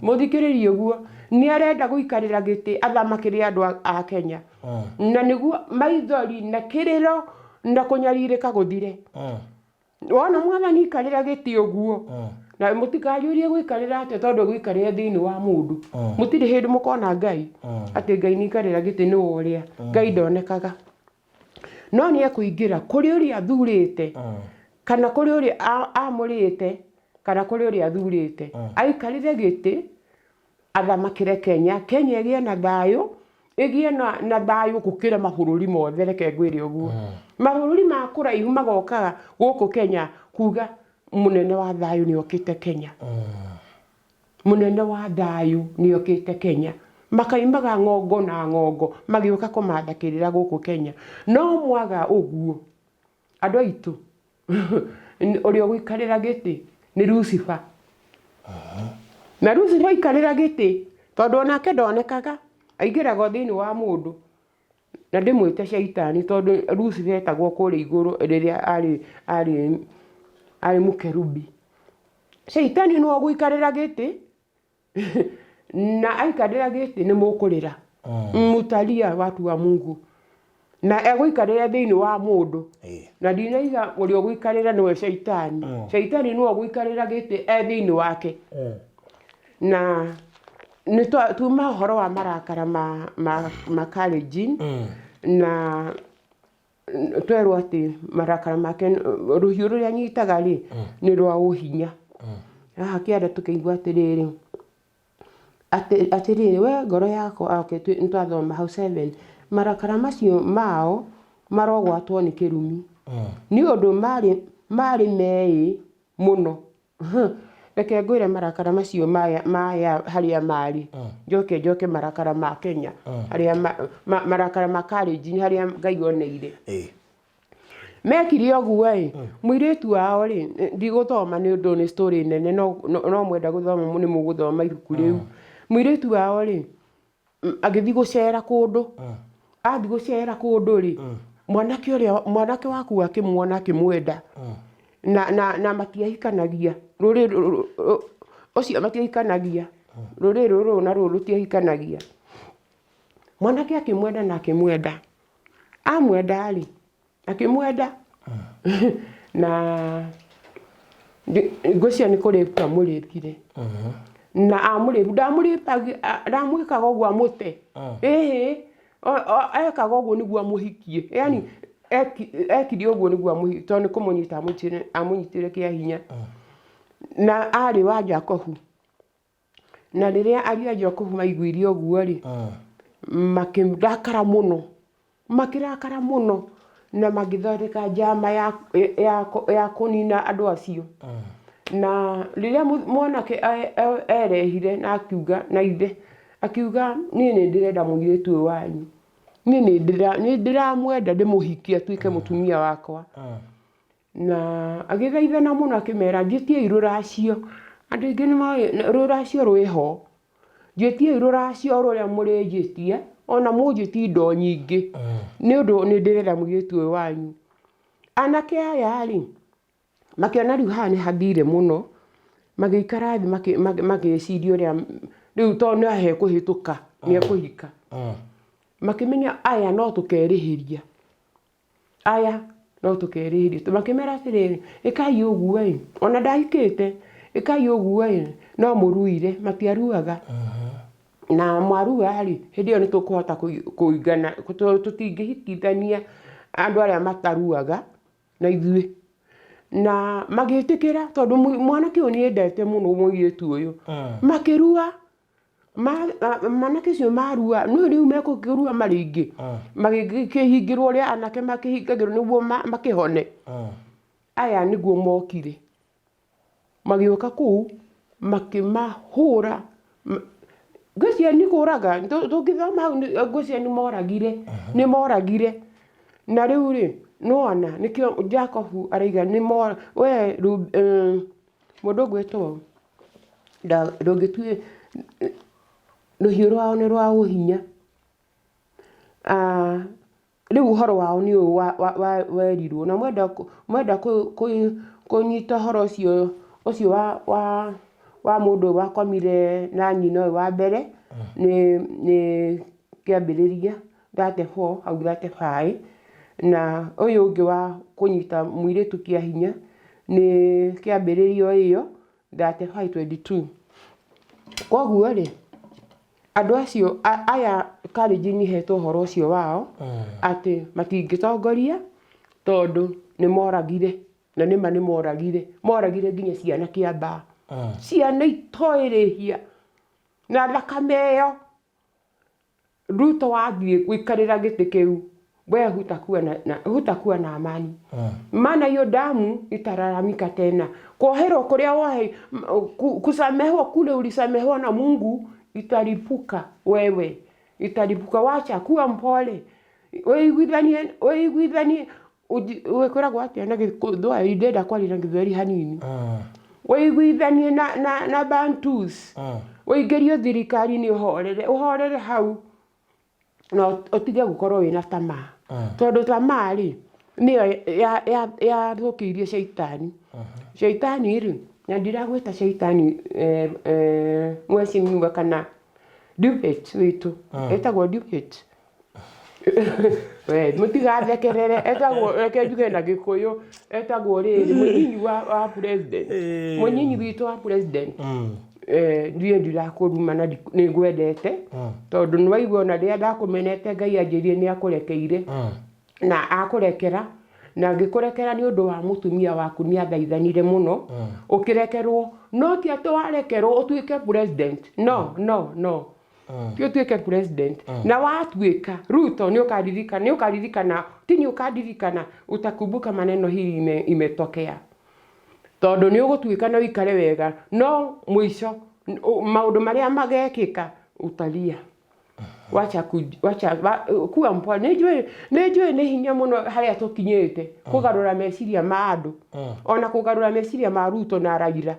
Speaker 1: Mũthikĩrĩrie ũguo, nĩ arenda gũikarĩra gĩtĩ athamakĩre andũ a Kenya. Na nĩguo maithori na kĩrĩro na kũnyarirĩka gũthire. Wona Mwathani aikarĩra gĩtĩ ũguo, na mũtikanjũrie gũikarĩra atĩa tondũ gũikarĩra thĩinĩ wa mũndũ. Mũtirĩ hĩndĩ mũkona Ngai, atĩ Ngai nĩ aikarĩra gĩtĩ nĩwe ũrĩa. Ngai ndonekaga. No nĩ ekũingĩra kũrĩ ũrĩa athurĩte, kana kũrĩ ũrĩa amũrĩte, kana kũrĩ ũrĩa athurĩte. Aikarĩre gĩtĩ, athamakĩre Kenya, Kenya ĩgĩe na thayũ, ĩgĩe na thayũ gũkĩra mabũrũri mothe, reke ngwĩre ũguo. Mabũrũri ma kũraihu magokaga gũkũ Kenya kuga mũnene wa thayũ nĩ okĩte Kenya. Mũnene wa thayũ nĩ okĩte Kenya. Makaimaga ng'ongo na ng'ongo magĩũka kũmatha kĩrĩra gũkũ Kenya. No mwaga ũguo, andũ aitũ, ũrĩa ũgũikarĩra gĩtĩ nĩ Lucifer. Na Lucifer aikarĩra gĩtĩ, tondũ onake ndonekaga, aingĩraga o thĩinĩ wa mũndũ. Na ndĩmwĩte caitani tondũ Lucifer etagwo kũrĩa igũrũ rĩrĩa arĩ arĩ arĩ mũkerubi. Caitani nĩwe ũgũikarĩra gĩtĩ, na aikarĩra gĩtĩ nĩ mũkũrĩra. Mutalia watu wa Mungu. Na egũikarĩra thĩinĩ wa mũndũ. Na ndinaiga ũrĩa ũgũikarĩra nĩwe caitani. Caitani nĩwe ũgũikarĩra gĩtĩ e thĩinĩ wake. Na nĩ tuma ũhoro wa marakara ma Kalenjin, na twerwo atĩ marakara make, rũhiũ rũrĩa anyitaga rĩ, nĩ rwa ũhinya. Haha kĩanda tũkĩigua atĩrĩrĩ, atĩrĩrĩ we ngoro yakwa, okay, nĩ twathoma hau 7, marakara macio mao marogwatwo nĩ kĩrumi, nĩ ũndũ marĩ meĩ mũno. Reke ngwĩre marakara macio maya harĩa marĩ, njoke njoke marakara ma Kenya, harĩa marakara ma Kalenjin harĩa Ngai oneire. Mekire ũguo ĩ, mũirĩtu wao rĩ, ndigũthoma nĩ ũndũ nĩ story nene, no mwenda gũthoma nĩ mũgũthoma ibuku rĩu. Mũirĩtu wao rĩ, agĩthiĩ gũcera kũndũ. Athiĩ gũcera kũndũ rĩ, mwanake ũrĩa, mwanake waku akĩmuona akĩmwenda. Na matiahikanagia, rũrĩrĩ ũcio matiahikanagia, rũrĩrĩ rũrũ na rũrũ rũtiahikanagia. Mwanake akĩmwenda na akĩmwenda. Amwenda rĩ, akĩmwenda na Ngwĩciria nĩ kũrĩpu amũrĩpire na amũrĩpu ndamwĩkaga ũguo amũte ĩhĩ ekaga ũguo nĩguo amũhikie yani ekire ũguo nĩguo amũhikie tondũ nĩ kũmũnyita amũnyitire kĩa hinya na arĩ wa Jakobu na rĩrĩa ariũ a Jakubu maiguire ũguo-rĩ, makĩrakara mũno, makĩrakara mũno na magĩthondeka njama ya, ya, ya kũnina andũ acio. Na rĩrĩa mwanake erehire na akiuga na ithe, akiuga niĩ nĩ ndĩrenda mũirĩtu ũyũ wanyu, niĩ nĩ ndĩramwenda ndĩmũhikie atuĩke mũtumia wakwa. Na agĩthaithana mũno akĩmera njĩtiei rũracio, andũ aingĩ nĩ moĩ rũracio rwĩho, njĩtiei rũracio rũrĩa mũrĩnjĩtia ona mũnjĩtie indo nyingĩ nĩ ũndũ nĩ ndĩrenda mũirĩtu ũyũ wanyu. Anake aya rĩ, makĩona rĩu haha nĩ hathire mũno, magĩikara thĩ magĩciria ũrĩa rĩu tondũ nĩ hekũhĩtũka nĩ ekũhika, makĩmenya aya no tũkerĩhĩria. Aya no tũkerĩhĩria. Makĩmera atĩrĩrĩ, ĩkai ũguo ĩ, ona ndahikĩte, ĩkai ũguo ĩ, no mũruire, matiaruaga. Na mwarua rĩ, hĩndĩ ĩyo nĩ tũkũhota kũigana, tũtingĩhikithania andũ arĩa mataruaga na ithuĩ. Na magĩtĩkĩra tondũ mwanake ũyũ nĩ endete mũno mũirĩtu ũyũ. Makĩrua. Anake acio marua, nĩũĩ rĩu mekũrua marĩ aingĩ, magĩkĩhingĩrwo ũrĩa anake makĩhingagĩrwo nĩguo makĩhone. Aya nĩguo mokire, magĩũka kũu makĩmahũra, ngwĩciria nĩ kũraga, tũngĩthoma hau ngwĩciria nĩ moragire, nĩ moragire. Na rĩu rĩ, nĩwona nĩkĩo Jacob arauga we mũndũ ũgwĩtwo ndũngĩtue rũhiũ rwao nĩ rwa ũhinya. Rĩu ũhoro wao nĩ ũyũ werirwo na mwenda mwenda kũnyita ũhoro ũcio ũcio wa mũndũ ũyũ wakomire na nyina ũyũ wa mbere nĩ kĩambĩrĩria 34 hau 35 na ũyũ ũngĩ wa kũnyita mũirĩtu kĩa hinya nĩ kĩambĩrĩria o ĩyo 35 22. Koguo rĩ, andũ acio aya kalenjin ihetwo ũhoro ũcio wao atĩ matingĩtongoria tondũ nĩ moragire na nĩma nĩ moragire, moragire nginya ciana kĩambaa, ciana itoĩ rĩhia na thakame ĩyo Ruto wathiĩ gũikarĩra gĩtĩ kĩu we hutakuwa na, na, hutakuwa na amani maana hiyo damu italalamika tena kuoherwo kuria wohe kusamehewa kule ulisamehewa na Mungu italipuka wewe italipuka wacha kuwa mpole wĩiguithanie wĩiguithanie wĩkwĩragwo atĩa na gĩthweri ndĩrenda kwaria na gĩthweri hanini wĩiguithanie na, na, na Bantus ũingĩrio thirikari-inĩ ũhorere ũhorere hau na ũtige gũkorwo wĩna tamaa tondũ tamaa rĩ nĩyo yathũkĩirie caitani caitani rĩ na ndiragwĩta caitani eh, eh, mheshimiwa kana Duvet witũ etagwo Duvet We, mũtigathekerere etagwo reke njuge na gĩkũyũ etagwo rĩrĩ mũnyinyi wa, wa president mũnyinyi witũ wa president Eh, ndiĩ ndirakũruma na nĩ ngwendete tondũ nĩ waigua ona rĩrĩa ndakũmenete Ngai anjĩrire nĩ akũrekeire na akũrekera na ngĩkũrekera nĩ ũndũ wa mũtumia waku nĩ athaithanire mũno ũkĩrekerwo no ti atĩ warekerwo ũtuĩke president no no no ti ũtuĩke president na watuĩka Ruto nĩ ũkaririkana nĩ ũkaririkana ti nĩ ũkaririkana utakumbuka maneno hii ime, imetokea tondũ nĩ ũgũtuĩka na ũikare wega no mũico maũndũ marĩa magekĩka utalia wacha ku, wacha wa, kuwa mpole nĩ njũĩ nĩ njũĩ nĩ hinya mũno harĩa tũkinyĩte kũgarũra meciria ma andũ ona kũgarũra meciria ma Ruto na Raila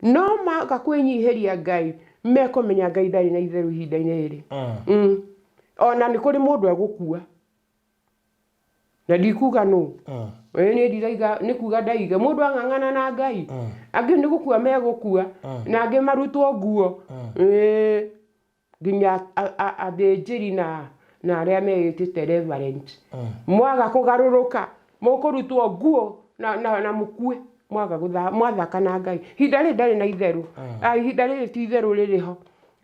Speaker 1: no maga kwĩnyihĩria Ngai mekũmenya Ngai ndarĩ na itherũ ihinda-inĩ rĩrĩ ona nĩ kũrĩ mũndũ egũkua na ndikuga nũ ĩĩ niĩ ndiraiga nĩ kuga ndaiga mũndũ ang'ang'ana na Ngai angĩ nĩ gũkua megũkua na angĩ marutwo nguo ĩĩ nginya athĩnjĩri na na arĩa meĩtĩte reverend mwaga kũgarũrũka mũkũrutwo nguo na, na, na mũkue. Mwaga gũtha mwathaka na Ngai. Ihinda rĩrĩ ndarĩ na itherũ. Ah, ihinda rĩrĩ ti itherũ rĩrĩ ho.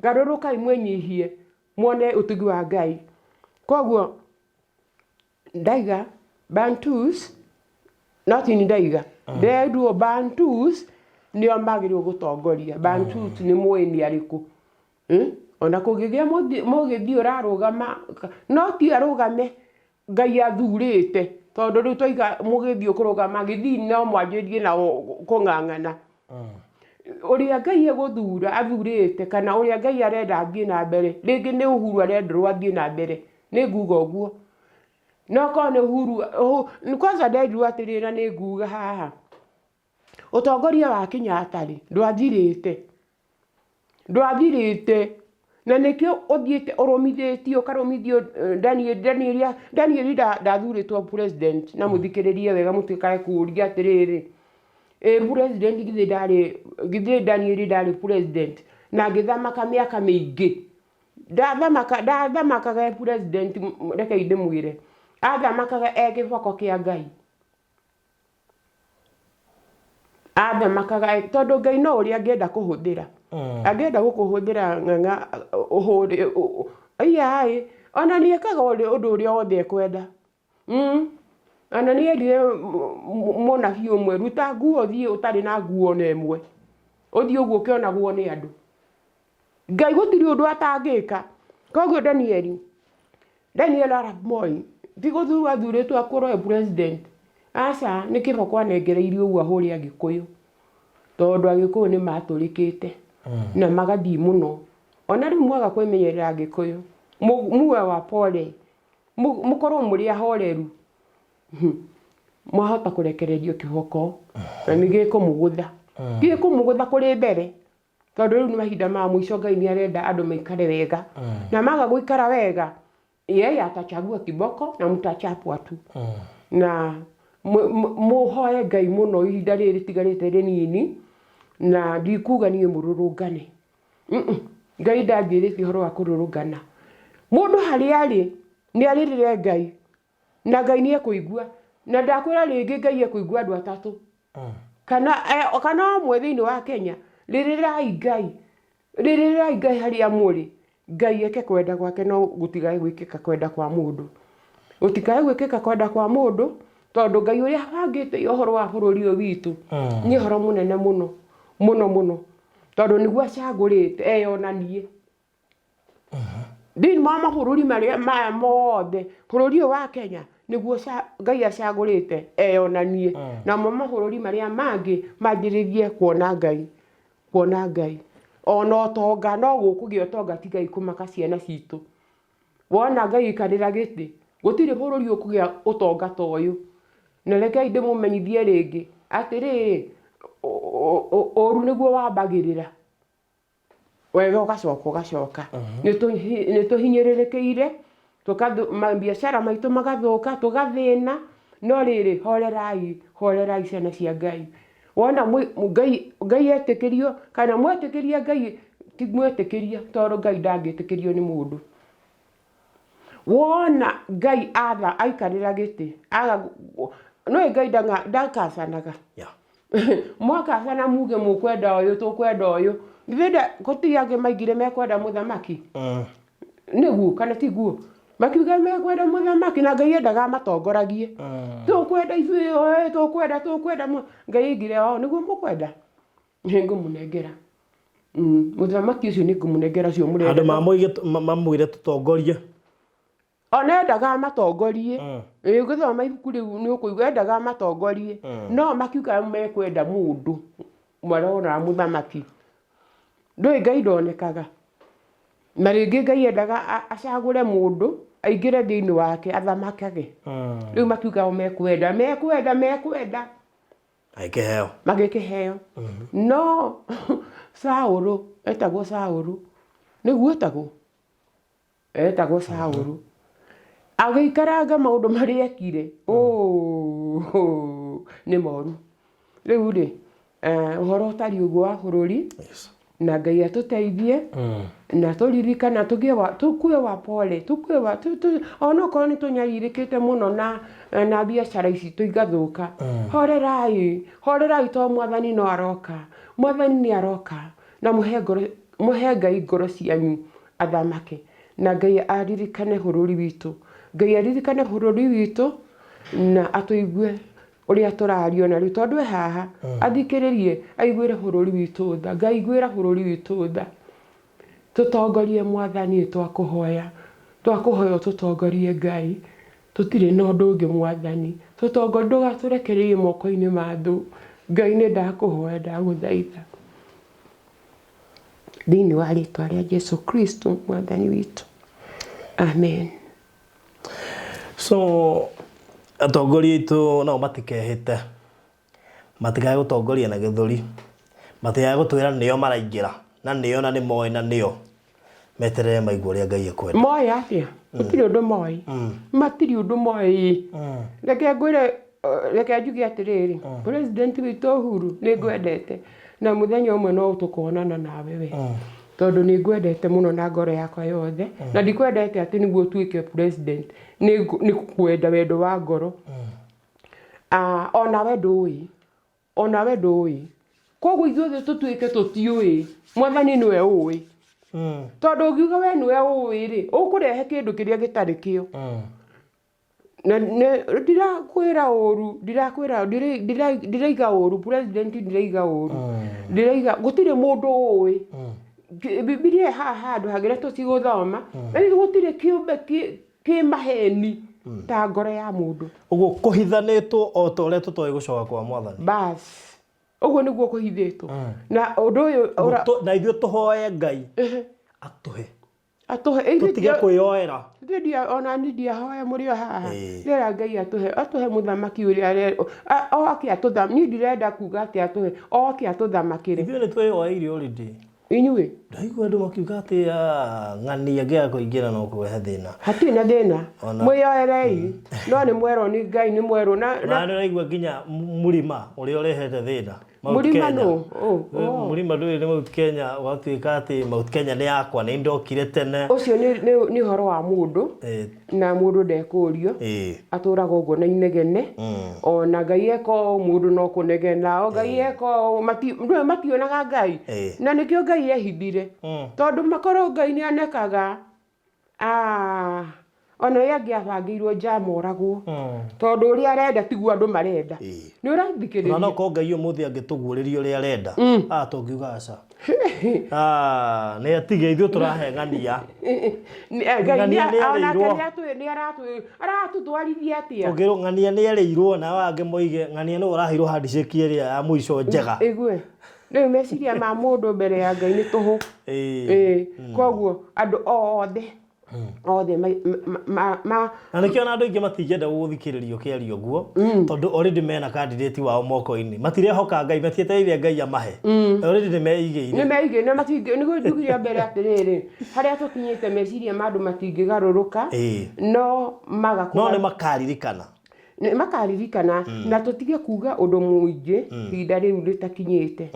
Speaker 1: Garũrũkai mwĩnyihie muone ũtugi wa Ngai. Koguo ndaiga Bantus no ti ni ndaiga nderwo Bantus nĩo magĩrĩirwo gũtongoria. Bantus nĩ mũĩ nĩ arĩkũ. Hmm? Ona kũngĩgĩa mũgĩthiĩ ũrarũgama no ti arũgame Ngai athurĩte tondũ rĩu twaiga mũgĩthiĩ kũrũgama gĩthii no mwanjĩrie na kũng'ang'ana. Ũrĩa Ngai egũthura athurĩte kana ũrĩa Ngai arenda athiĩ na mbere, rĩngĩ nĩ Uhuru arenderwo athiĩ na mbere, nĩ nguga ũguo. No korwo nĩ Uhuru, kwanza nderirwo atĩrĩrĩ na nĩ nguga haha, Ũtongoria wa Kenyatta rĩ, ndwathirĩte, ndwathirĩte, na nĩkĩo ũthiĩte ũrũmithĩtio ũkarũmithio Daniel, Daniel, Daniel ndathurĩtwo president, na mũthikĩrĩrie wega mũtikae kũria atĩrĩrĩ, ĩ president githĩ ndarĩ, githĩ Daniel ndarĩ president na agĩthamaka mĩaka mĩingĩ? Ndathamaka, ndathamakaga e president, rekei ndĩmwĩre, athamakaga e kĩboko kĩa Ngai. Athamakaga tondũ Ngai no ũrĩa angĩenda kũhũthĩra. Angĩenda gũkũhũthĩra ng'ang'a ũhũre aiyaĩ, ona nĩ ekaga ũndũ ũrĩa wothe ekwenda. Ona nĩ erire mũnabii ũmwe, ruta nguo ũthiĩ ũtarĩ na nguo ona ĩmwe, ũthiĩ ũguo ũkĩonagwo nĩ andũ. Ngai gũtirĩ ũndũ atangĩka. Koguo Danieli, Daniel Arap Moi ti gũthurwo athurĩtwo akorwo e president, aca, nĩ kĩboko anengereirio ũguo ahũre Agĩkũyũ, tondũ Agĩkũyũ nĩ matũrĩkĩte na magathiĩ mũno. Ona rĩu mwaga kwĩmenyerera Agĩkũyũ, muwe wa pole, mũkorwo mũrĩ ahoreru, mwahota kũrekererio kĩboko na nĩ gĩkũmũgũtha. Gĩkũmũgũtha kũrĩ mbere. Tondũ rĩu nĩ mahinda ma mũico Ngai nĩ arenda andũ maikare wega. Na maga gũikara wega, yeye atachagua kiboko na mtachapwa tu. Na mũhoe Ngai mũno ihinda rĩrĩ rĩtigarĩte rĩnini, na ndikuga niĩ mũrũrũngane. Ngai ndanjĩrĩte ũhoro wa kũrũrũngana. Mũndũ harĩa arĩ, nĩ arĩrĩre Ngai, na Ngai nĩ ekũigua. Na ndakwĩra rĩngĩ Ngai ekũigua andũ atatũ. Kana kana ũmwe thĩinĩ wa Kenya, rĩrĩrai Ngai, rĩrĩrai Ngai harĩa mũrĩ, Ngai eke kwenda gwake no gũtigae gwĩkĩka kwenda kwa mũndũ. Gũtikae gwĩkĩka kwenda kwa mũndũ, tondũ Ngai ũrĩa abangĩte ũhoro wa bũrũri ũyũ witũ, nĩ ũhoro mũnene mũno, mũno mũno, tondũ nĩguo acagũrĩte eyonanie. Thĩinĩ wa mabũrũri marĩa maya mothe, bũrũri ũyũ wa Kenya nĩguo Ngai acagũrĩte eyonanie. Namo mabũrũri marĩa mangĩ manjĩrĩrie kuona Ngai, kuona Ngai. Ona ũtonga no gũkũgĩa ũtonga tigai kũmaka ciana citũ. Wona Ngai aikarĩra gĩtĩ, gũtirĩ bũrũri ũkũgĩa ũtonga ta ũyũ. Na rekei ndĩmũmenyithie rĩngĩ atĩrĩrĩ, ũru nĩguo wambagĩrĩra. Wega ũgacoka ũgacoka. Nĩ tũhinyĩrĩrĩkĩire, mabiacara maitũ magathũka, tũgathĩna, no rĩrĩ, horerai, horerai ciana cia Ngai. Wona Ngai Ngai etĩkĩrio, kana mwetĩkĩria Ngai, ti mwetĩkĩria tondũ Ngai ndangĩtĩkĩrio nĩ mũndũ. Wona Ngai atha aikarĩra gĩtĩ, aga, nĩũĩ Ngai ndakacanaga. Mwakacana muge mũkwenda ũyũ tũkwenda ũyũ, githĩ gũtirĩ angĩ maigire mekwenda mũthamaki? Nĩguo kana tiguo? Makiuga mekwenda mũthamaki na Ngai endaga amatongoragie. Tũkwenda ithuĩ oe tũkwenda tũkwenda Ngai aigire o nĩguo mũkwenda? Nĩngũmũnengera. Mũthamaki ũcio nĩngũmũnengera ũcio mũrenda.
Speaker 2: Andũ mamwĩre tũtongorie.
Speaker 1: Ona endaga amatongorie. Ĩĩ ũngĩthoma ibuku rĩu nĩ ũkũigua endaga amatongorie. No makiuga mekwenda mũndũ marona mũthamaki. Ndũĩ Ngai ndonekaga. Na rĩngĩ Ngai endaga acagũre mũndũ aingĩre thĩinĩ wake athamakage. Rĩu makiuga o mekwenda mekwenda mekwenda.
Speaker 2: Agĩkĩheo.
Speaker 1: Magĩkĩheo. No Saũlũ etagwo Saũlũ, nĩguo etagwo? Etagwo Saũlũ. Agĩikaranga maũndũ marĩa ekire, ũũ, nĩ moru. Rĩu rĩ, ũhoro ũtariĩ ũguo wa bũrũri, Na Ngai atũteithie na tũririkana tũgĩe wa tũkue wa pole tũkue wa tu, tu, onokorwo nĩ tũnyarirĩkĩte mũno na na biacara ici tũ igathũka, horerai, horerai, to Mwathani no aroka. Mwathani nĩ aroka. Na mũhe ngoro, mũhe Ngai ngoro cianyu athamake. Na Ngai aririkane bũrũri witũ. Ngai aririkane bũrũri witũ na atũigue ũrĩa tũraria ona rĩu, tondũ e haha athikĩrĩrie, aiguĩre bũrũri witũ tha. Ngai iguĩra bũrũri witũ tha. Tũtongorie Mwathani, twakũhoya. Twakũhoya ũtũtongorie Ngai. Tũtirĩ na ũndũ ũngĩ Mwathani. Tũtongorie, ndũgatũrekererie moko-inĩ ma thũ. Ngai nĩ ndakũhoya, ndagũthaitha. Thĩinĩ wa rĩtwa rĩa Jesu Kristo Mwathani witũ. Amen.
Speaker 2: So atongoria aitũ nao matikehĩte, matikae gũtongoria na gĩthũri, matikae gũtwĩra nĩo maraingĩra na nĩo na nĩ moĩ na nĩo, meterere maigue ũrĩa Ngai ekwenda.
Speaker 1: Moĩ atĩa? Gũtirĩ ũndũ moĩ. Matirĩ ũndũ moĩ. Reke ngwĩre, reke njuge atĩrĩrĩ, President witũ Uhuru, nĩ ngwendete na mũthenya ũmwe no tũkonana nawe we, tondũ nĩ ngwendete mũno na ngoro yakwa yothe, na ndikwendete atĩ nĩguo ũtuĩke president, nĩ kwenda wendo wa ngoro. Ah, onawe ndũĩ, onawe ndũĩ. Koguo ithuothe tũtuĩke tũtiũĩ, Mwathani nĩwe ũĩ. Tondũ ũngiuga we nĩwe ũĩ rĩ, ũkũrehe kĩndũ kĩrĩa gĩtarĩ kĩo. Na ndirakwĩra ũru, ndirakwĩra, ndiraiga ũru, president ndiraiga ũru. Ndiraiga, gũtirĩ mũndũ ũĩ. Bibilia ĩ haha handũ hagĩre tũtigũthoma, gũtirĩ kĩũmbe kĩ maheni ta ngoro ya mũndũ.
Speaker 2: Ũguo kũhithanĩtwo o ta ũrĩa tũtoĩ gũcoka kwa Mwathani.
Speaker 1: Bas, ũguo nĩguo kũhithĩtwo. Na ũndũ ũyũ
Speaker 2: Na ithuĩ tũhoe Ngai atũhe.
Speaker 1: Atũhe.
Speaker 2: Tũtige kwĩyoera.
Speaker 1: Ithuĩ ndia, ona niĩ ndiahoya mũrĩ o haha. Ndĩrera Ngai atũhe, atũhe mũthamaki ũrĩa oke atũtha, niĩ ndirenda kuga atĩ atũhe, oke atũthamakĩre.
Speaker 2: Ithuĩ nĩ twĩyoeire already.
Speaker 1: Inyuĩ?
Speaker 2: Ndaigua andũ makiuga atĩ ng'ania ngĩaga kũingĩra no kũrehe thĩna.
Speaker 1: Hatirĩ na thĩna. Mwĩyoerei. No nĩ mwerwo nĩ Ngai, nĩ mwerwo.
Speaker 2: Na nĩ ũraigua nginya mũrima ũrĩa ũrehete thĩna. Mount
Speaker 1: Mũrima
Speaker 2: Kenya.
Speaker 1: nũ? Oh, oh.
Speaker 2: Mũrima ndũĩ nĩ Mount Kenya, ũgatuĩka atĩ Mount Kenya nĩ yakwa, nĩ ndokire tene.
Speaker 1: Ũcio nĩ ũhoro wa mũndũ. Na mũndũ ndekũrio. Atũraga ũguo na inegene. Ona Ngai eka ũũ mũndũ no kũnegena. O Ngai eka ũũ, ndũĩ mationaga Ngai. Na nĩkĩo Ngai ehithire. Tondũ makorwo Ngai nĩ onekaga, ah, ona we angĩabangĩirwo njama oragwo. Tondũ ũrĩa arenda tiguo andũ marenda. Nĩ ũrathikĩrĩria?
Speaker 2: Ona no korwo Ngai ũmũthĩ angĩtũguũrĩria ũrĩa arenda, ah, tũngiuga aca. Ah, nĩ atige ithuĩ tũrahe ng'ania.
Speaker 1: Ngai
Speaker 2: Ng'ania nĩ
Speaker 1: onake
Speaker 2: erĩirwo.
Speaker 1: nĩ aratũtwarithia atĩa?
Speaker 2: Ũngĩrwo ng'ania nĩ erĩirwo, nao angĩ moige ng'ania nĩwe ũraheirwo handshake ĩrĩa ya mũico njega.
Speaker 1: Ĩgue. Rĩu meciria ma mũndũ mbere ya Ngai nĩ tũhũ. Ĩĩ. Koguo andũ othe othe
Speaker 2: Na nĩkĩo ona andũ aingĩ matingĩenda gũgũthikĩrĩria ũkĩaria ũguo, tondũ already mena candidate wao moko-inĩ. Matirehoka Ngai, matietereire Ngai amahe. Already nĩ meigĩire.
Speaker 1: Nĩ meigĩire, na matingĩ, nĩguo njugire mbere atĩrĩrĩ, harĩa tũkinyĩte meciria ma andũ matingĩgarũrũka, no maga
Speaker 2: No nĩ makaririkana.
Speaker 1: Nĩ makaririkana, na tũtige kuga ũndũ mũingĩ ihinda rĩu rĩtakinyĩte.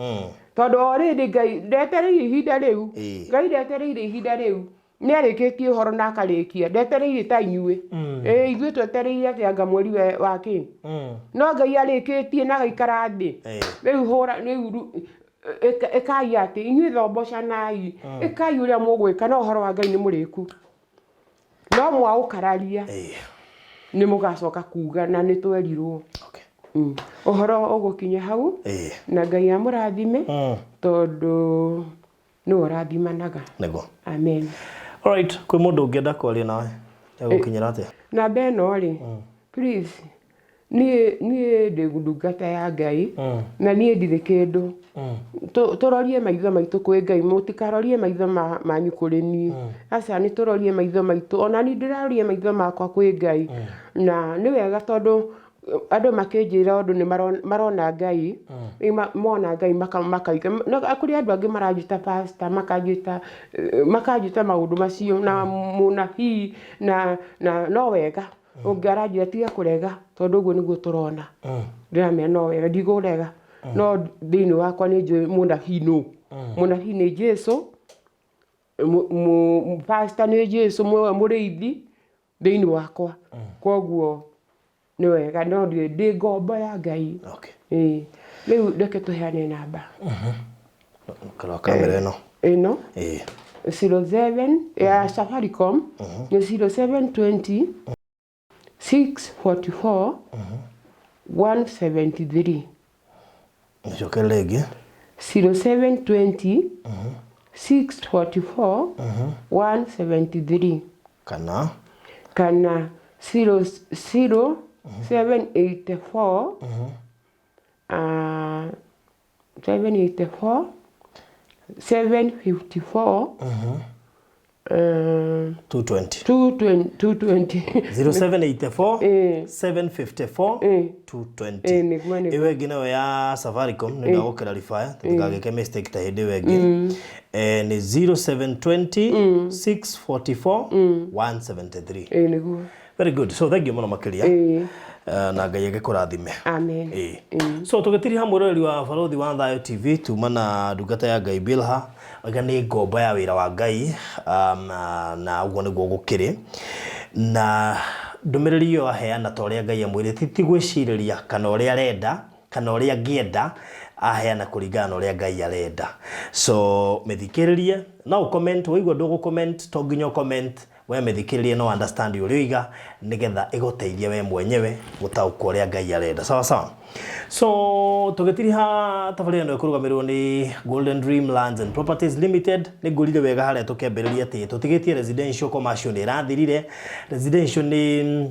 Speaker 1: Tondũ o rĩndĩ Ngai ndetereire ihinda rĩu. Ngai ndetereire ihinda rĩu. Nĩ arĩkĩtie ũhoro na akarĩkia, ndetereire ta inyuĩ. Ĩĩ ithuĩ twetereire atĩ anga mweri wa kĩ. No Ngai arĩkĩtie na agaikara thĩ. Rĩu hũra, rĩu ĩkai atĩ, inyuĩ thombocanai, ĩkai ũrĩa mũgwĩka, no ũhoro wa Ngai nĩ mũrĩku. No mwaũkararia, nĩ mũgacoka kuga na nĩ twerirwo. Ũhoro ũgũkinya hau, na Ngai amũrathime, tondũ nĩwe ũrathimanaga.
Speaker 2: Nĩguo.
Speaker 1: Amen.
Speaker 2: Alright, kwĩ mũndũ ũngĩenda kwaria nawe egũkinyĩra atĩa?
Speaker 1: Namba ĩno rĩ, please, niĩ niĩ ndĩ ndungata ya Ngai na niĩ ndirĩ kĩndũ. Tũrorie maitho maitũ kwĩ Ngai, mũtikarorie maitho manyu kũrĩ niĩ. Aca, nĩ tũrorie maitho maitũ, ona niĩ ndĩraroria maitho makwa kwĩ Ngai. Na nĩ wega tondũ andũ makĩnjĩra ũndũ nĩ marona Ngai, rĩu mona Ngai makaiga, no kũrĩ andũ angĩ maranjĩta pastor, makanjĩta maũndũ macio na mũnabii na no wega, ũngĩ aranjĩra tiga kũrega tondũ ũguo nĩguo tũrona. Ndĩramera no wega, ndigũrega, no thĩinĩ wakwa nĩ njũĩ mũnabii nũ. Mũnabii nĩ Jesu, pastor nĩ Jesu, mũrĩithi thĩinĩ wakwa. Koguo nĩ wega, no ndĩ ngombo ya Ngai. Ĩĩ. Rĩu reke tũheane namba.
Speaker 2: Karora kamera ĩno.
Speaker 1: Ĩno.
Speaker 2: Ĩĩ.
Speaker 1: 07 ya Safaricom nĩ 0720 644 173.
Speaker 2: Nĩcoke rĩngĩ.
Speaker 1: 0720 644 173.
Speaker 2: Kana
Speaker 1: Kana 00784, 784 754
Speaker 2: 220.
Speaker 1: 220, 220.
Speaker 2: 0784 754 220.
Speaker 1: Ĩĩ, nĩguo, nĩguo.
Speaker 2: Ĩyo ĩngĩ nayo ya Safaricom nĩ ndagũkĩra ribaya tũtigagĩke mistake ta hĩndĩ ĩyo ĩngĩ. Nĩ 0720 644 173.
Speaker 1: Ĩĩ, nĩguo.
Speaker 2: Very good, so thank you mũno makĩria. Na Ngai agĩkũrathime.
Speaker 1: Amen.
Speaker 2: Ĩĩ. So tũgĩtiriha mwĩroreri wa Barũthi wa Thayũ TV, tuma na ndungata ya Ngai Bilha, oiga nĩ ngombo ya wĩra wa Ngai, na ũguo nĩguo gũkĩrĩ, na ndũmĩrĩri ĩyo aheana ta ũrĩa Ngai amwĩrĩte, ti gwĩcirĩria kana ũrĩa arenda kana ũrĩa angĩenda, aheana kũringana na ũrĩa Ngai arenda. So mĩthikĩrĩrie, no ũcomment, waigua ndũgũ-comment, to nginya ũcomment, we mĩthikĩrĩrie no understand ũrĩa oiga nĩgetha ĩgũteithie we mwenyewe gũtaũkwo ũrĩa Ngai arenda. Sawa sawa. So tũgĩtiriha tabarĩra ĩno ĩkũrũgamĩrĩrwo nĩ Golden Dream Lands and Properties Limited. Nĩ ngũrire wega harĩa tũkĩambĩrĩria atĩ tũtigĩtie residential, commercial nĩ ĩrathirire. Residential nĩ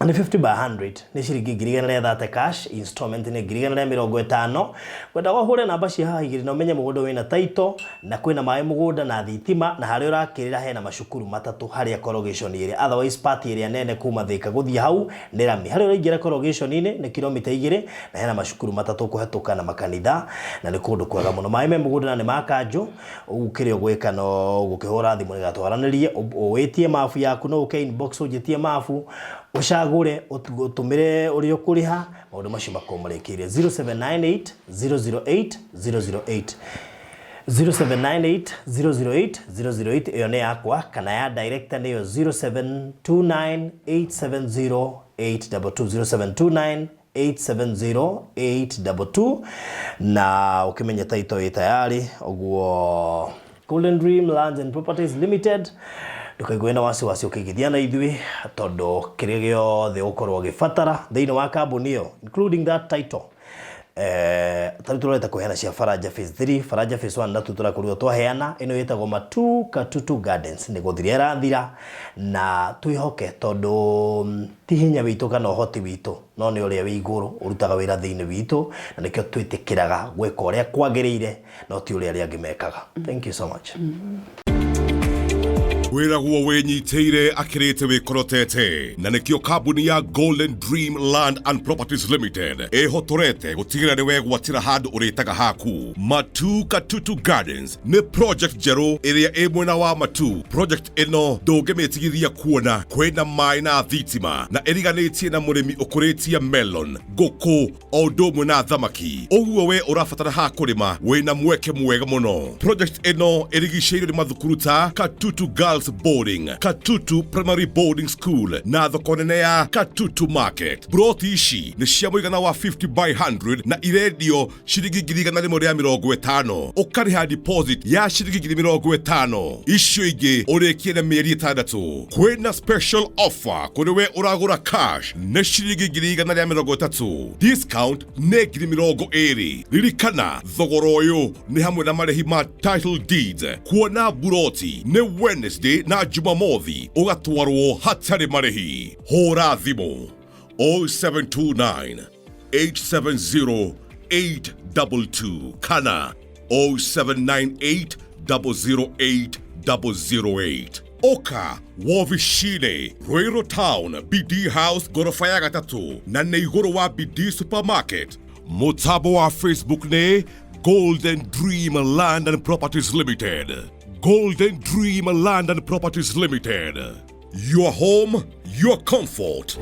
Speaker 2: 50 by 100, nĩ ciringi 130,000 cash, installment nĩ 150,000. Wendaga ũhũre namba cia haha igĩrĩ na ũmenye mũgũnda wĩna title na kwĩna maĩ mũgũnda na thitima, na harĩa ũrakĩrĩra hena macukuru matatũ harĩa corrugation ĩrĩ. Otherwise part ĩrĩa nene kuma Thĩka gũthiĩ hau nĩ rami. Harĩa ũraingĩra corrugation-inĩ nĩ kilomita 2 na hena macukuru matatũ kũhetũka na makanitha, na nĩ kũndũ kwega mũno. Maĩ me mũgũnda na nĩ ma kanjũ. Ũguo kĩrĩa ũgwĩka no gũkĩhũra thimũ nĩgetha twaranĩrie, ũwĩtie mabu yaku, no ũke inbox ũnjĩtie mabu, ũcagũre, ũtũmĩre ũrĩa ũkũrĩha, maũndũ macio makorwo marĩkĩire. 0798 008 008, 0798 008 008, ĩyo nĩ yakwa, kana ya director nĩyo 0729 870 822, 0729 870 822, na ũkĩmenye title ĩ tayari. Ũguo Golden Dream Lands and Properties Limited, ndũkaigue na wasiwasi ũkĩigithia na ithuĩ, tondũ kĩrĩa gĩothe ũgũkorwo ũgĩbatara thĩinĩ wa kambuni ĩyo, including that title. Tarĩu tũrorete kũheana cia Faraja Phase 3, Faraja Phase 1 na 2 tũrakorirwo twaheana. Ĩno ĩtagwo Matu Katutu Gardens, nĩ gũthiria ĩrathira, na twĩhoke tondũ ti hinya witũ kana ũhoti witũ, no nĩ ũrĩa wĩ igũrũ ũrutaga wĩra thĩinĩ witũ, na nĩkĩo twĩtĩkĩraga gwĩka ũrĩa kwagĩrĩire, no ti ũrĩa arĩa angĩ mekaga. Thank you so much.
Speaker 3: Wĩragwo wĩnyitĩire akĩrĩte wĩkorotete, na nĩkĩo kambuni ya Golden Dream Land and Properties Limited ĩhotorete gũtigĩrĩra nĩ wegwatĩra handũ ũrĩtaga haku. Matu Katutu Gardens nĩ project njerũ ĩrĩa ĩ mwena wa Matu. Project ĩno ndũngĩmĩtigithia kuona kwĩna maĩ na thitima, na ĩriganĩtie na mũrĩmi ũkũrĩtie melon, ngũkũ o ũndũ ũmwe na thamaki. Ũguo we ũrabatara ha kũrĩma, wĩna mweke mwega mũno. Project ĩno ĩrigicĩirio nĩ mathukuru ta Katutu Girls Boarding, Katutu Primary Boarding School na thoko nene ya Katutu Market. Broti ici nĩ cia mũigana wa 50 by 100 na irendio ciringi 150,000. Ũkarĩha deposit ya ciringi 50,000, icio ingĩ ũrĩkie na mĩeri 6. Kwĩna special offer kũrĩ we ũragũra cash, nĩ ciringi 130,000, discount nĩ 20,000. Ririkana thogora ũyũ nĩ hamwe na marĩhi ma title deeds. Kuona buroti nĩ Wednesday na Jumamothi, ũgatwarwo hatarĩ marĩhi. Hũra thimũ 0729 870 822 kana 0798 008 008. Oka wovicine Ruiru Town, BD House, gorofa ya gatatũ, na nĩ igũrũ wa BD Supermarket. Mũtambo wa Facebook nĩ Golden Dream Land and Properties Limited. Golden Dream Land and Properties Limited, your home, your comfort.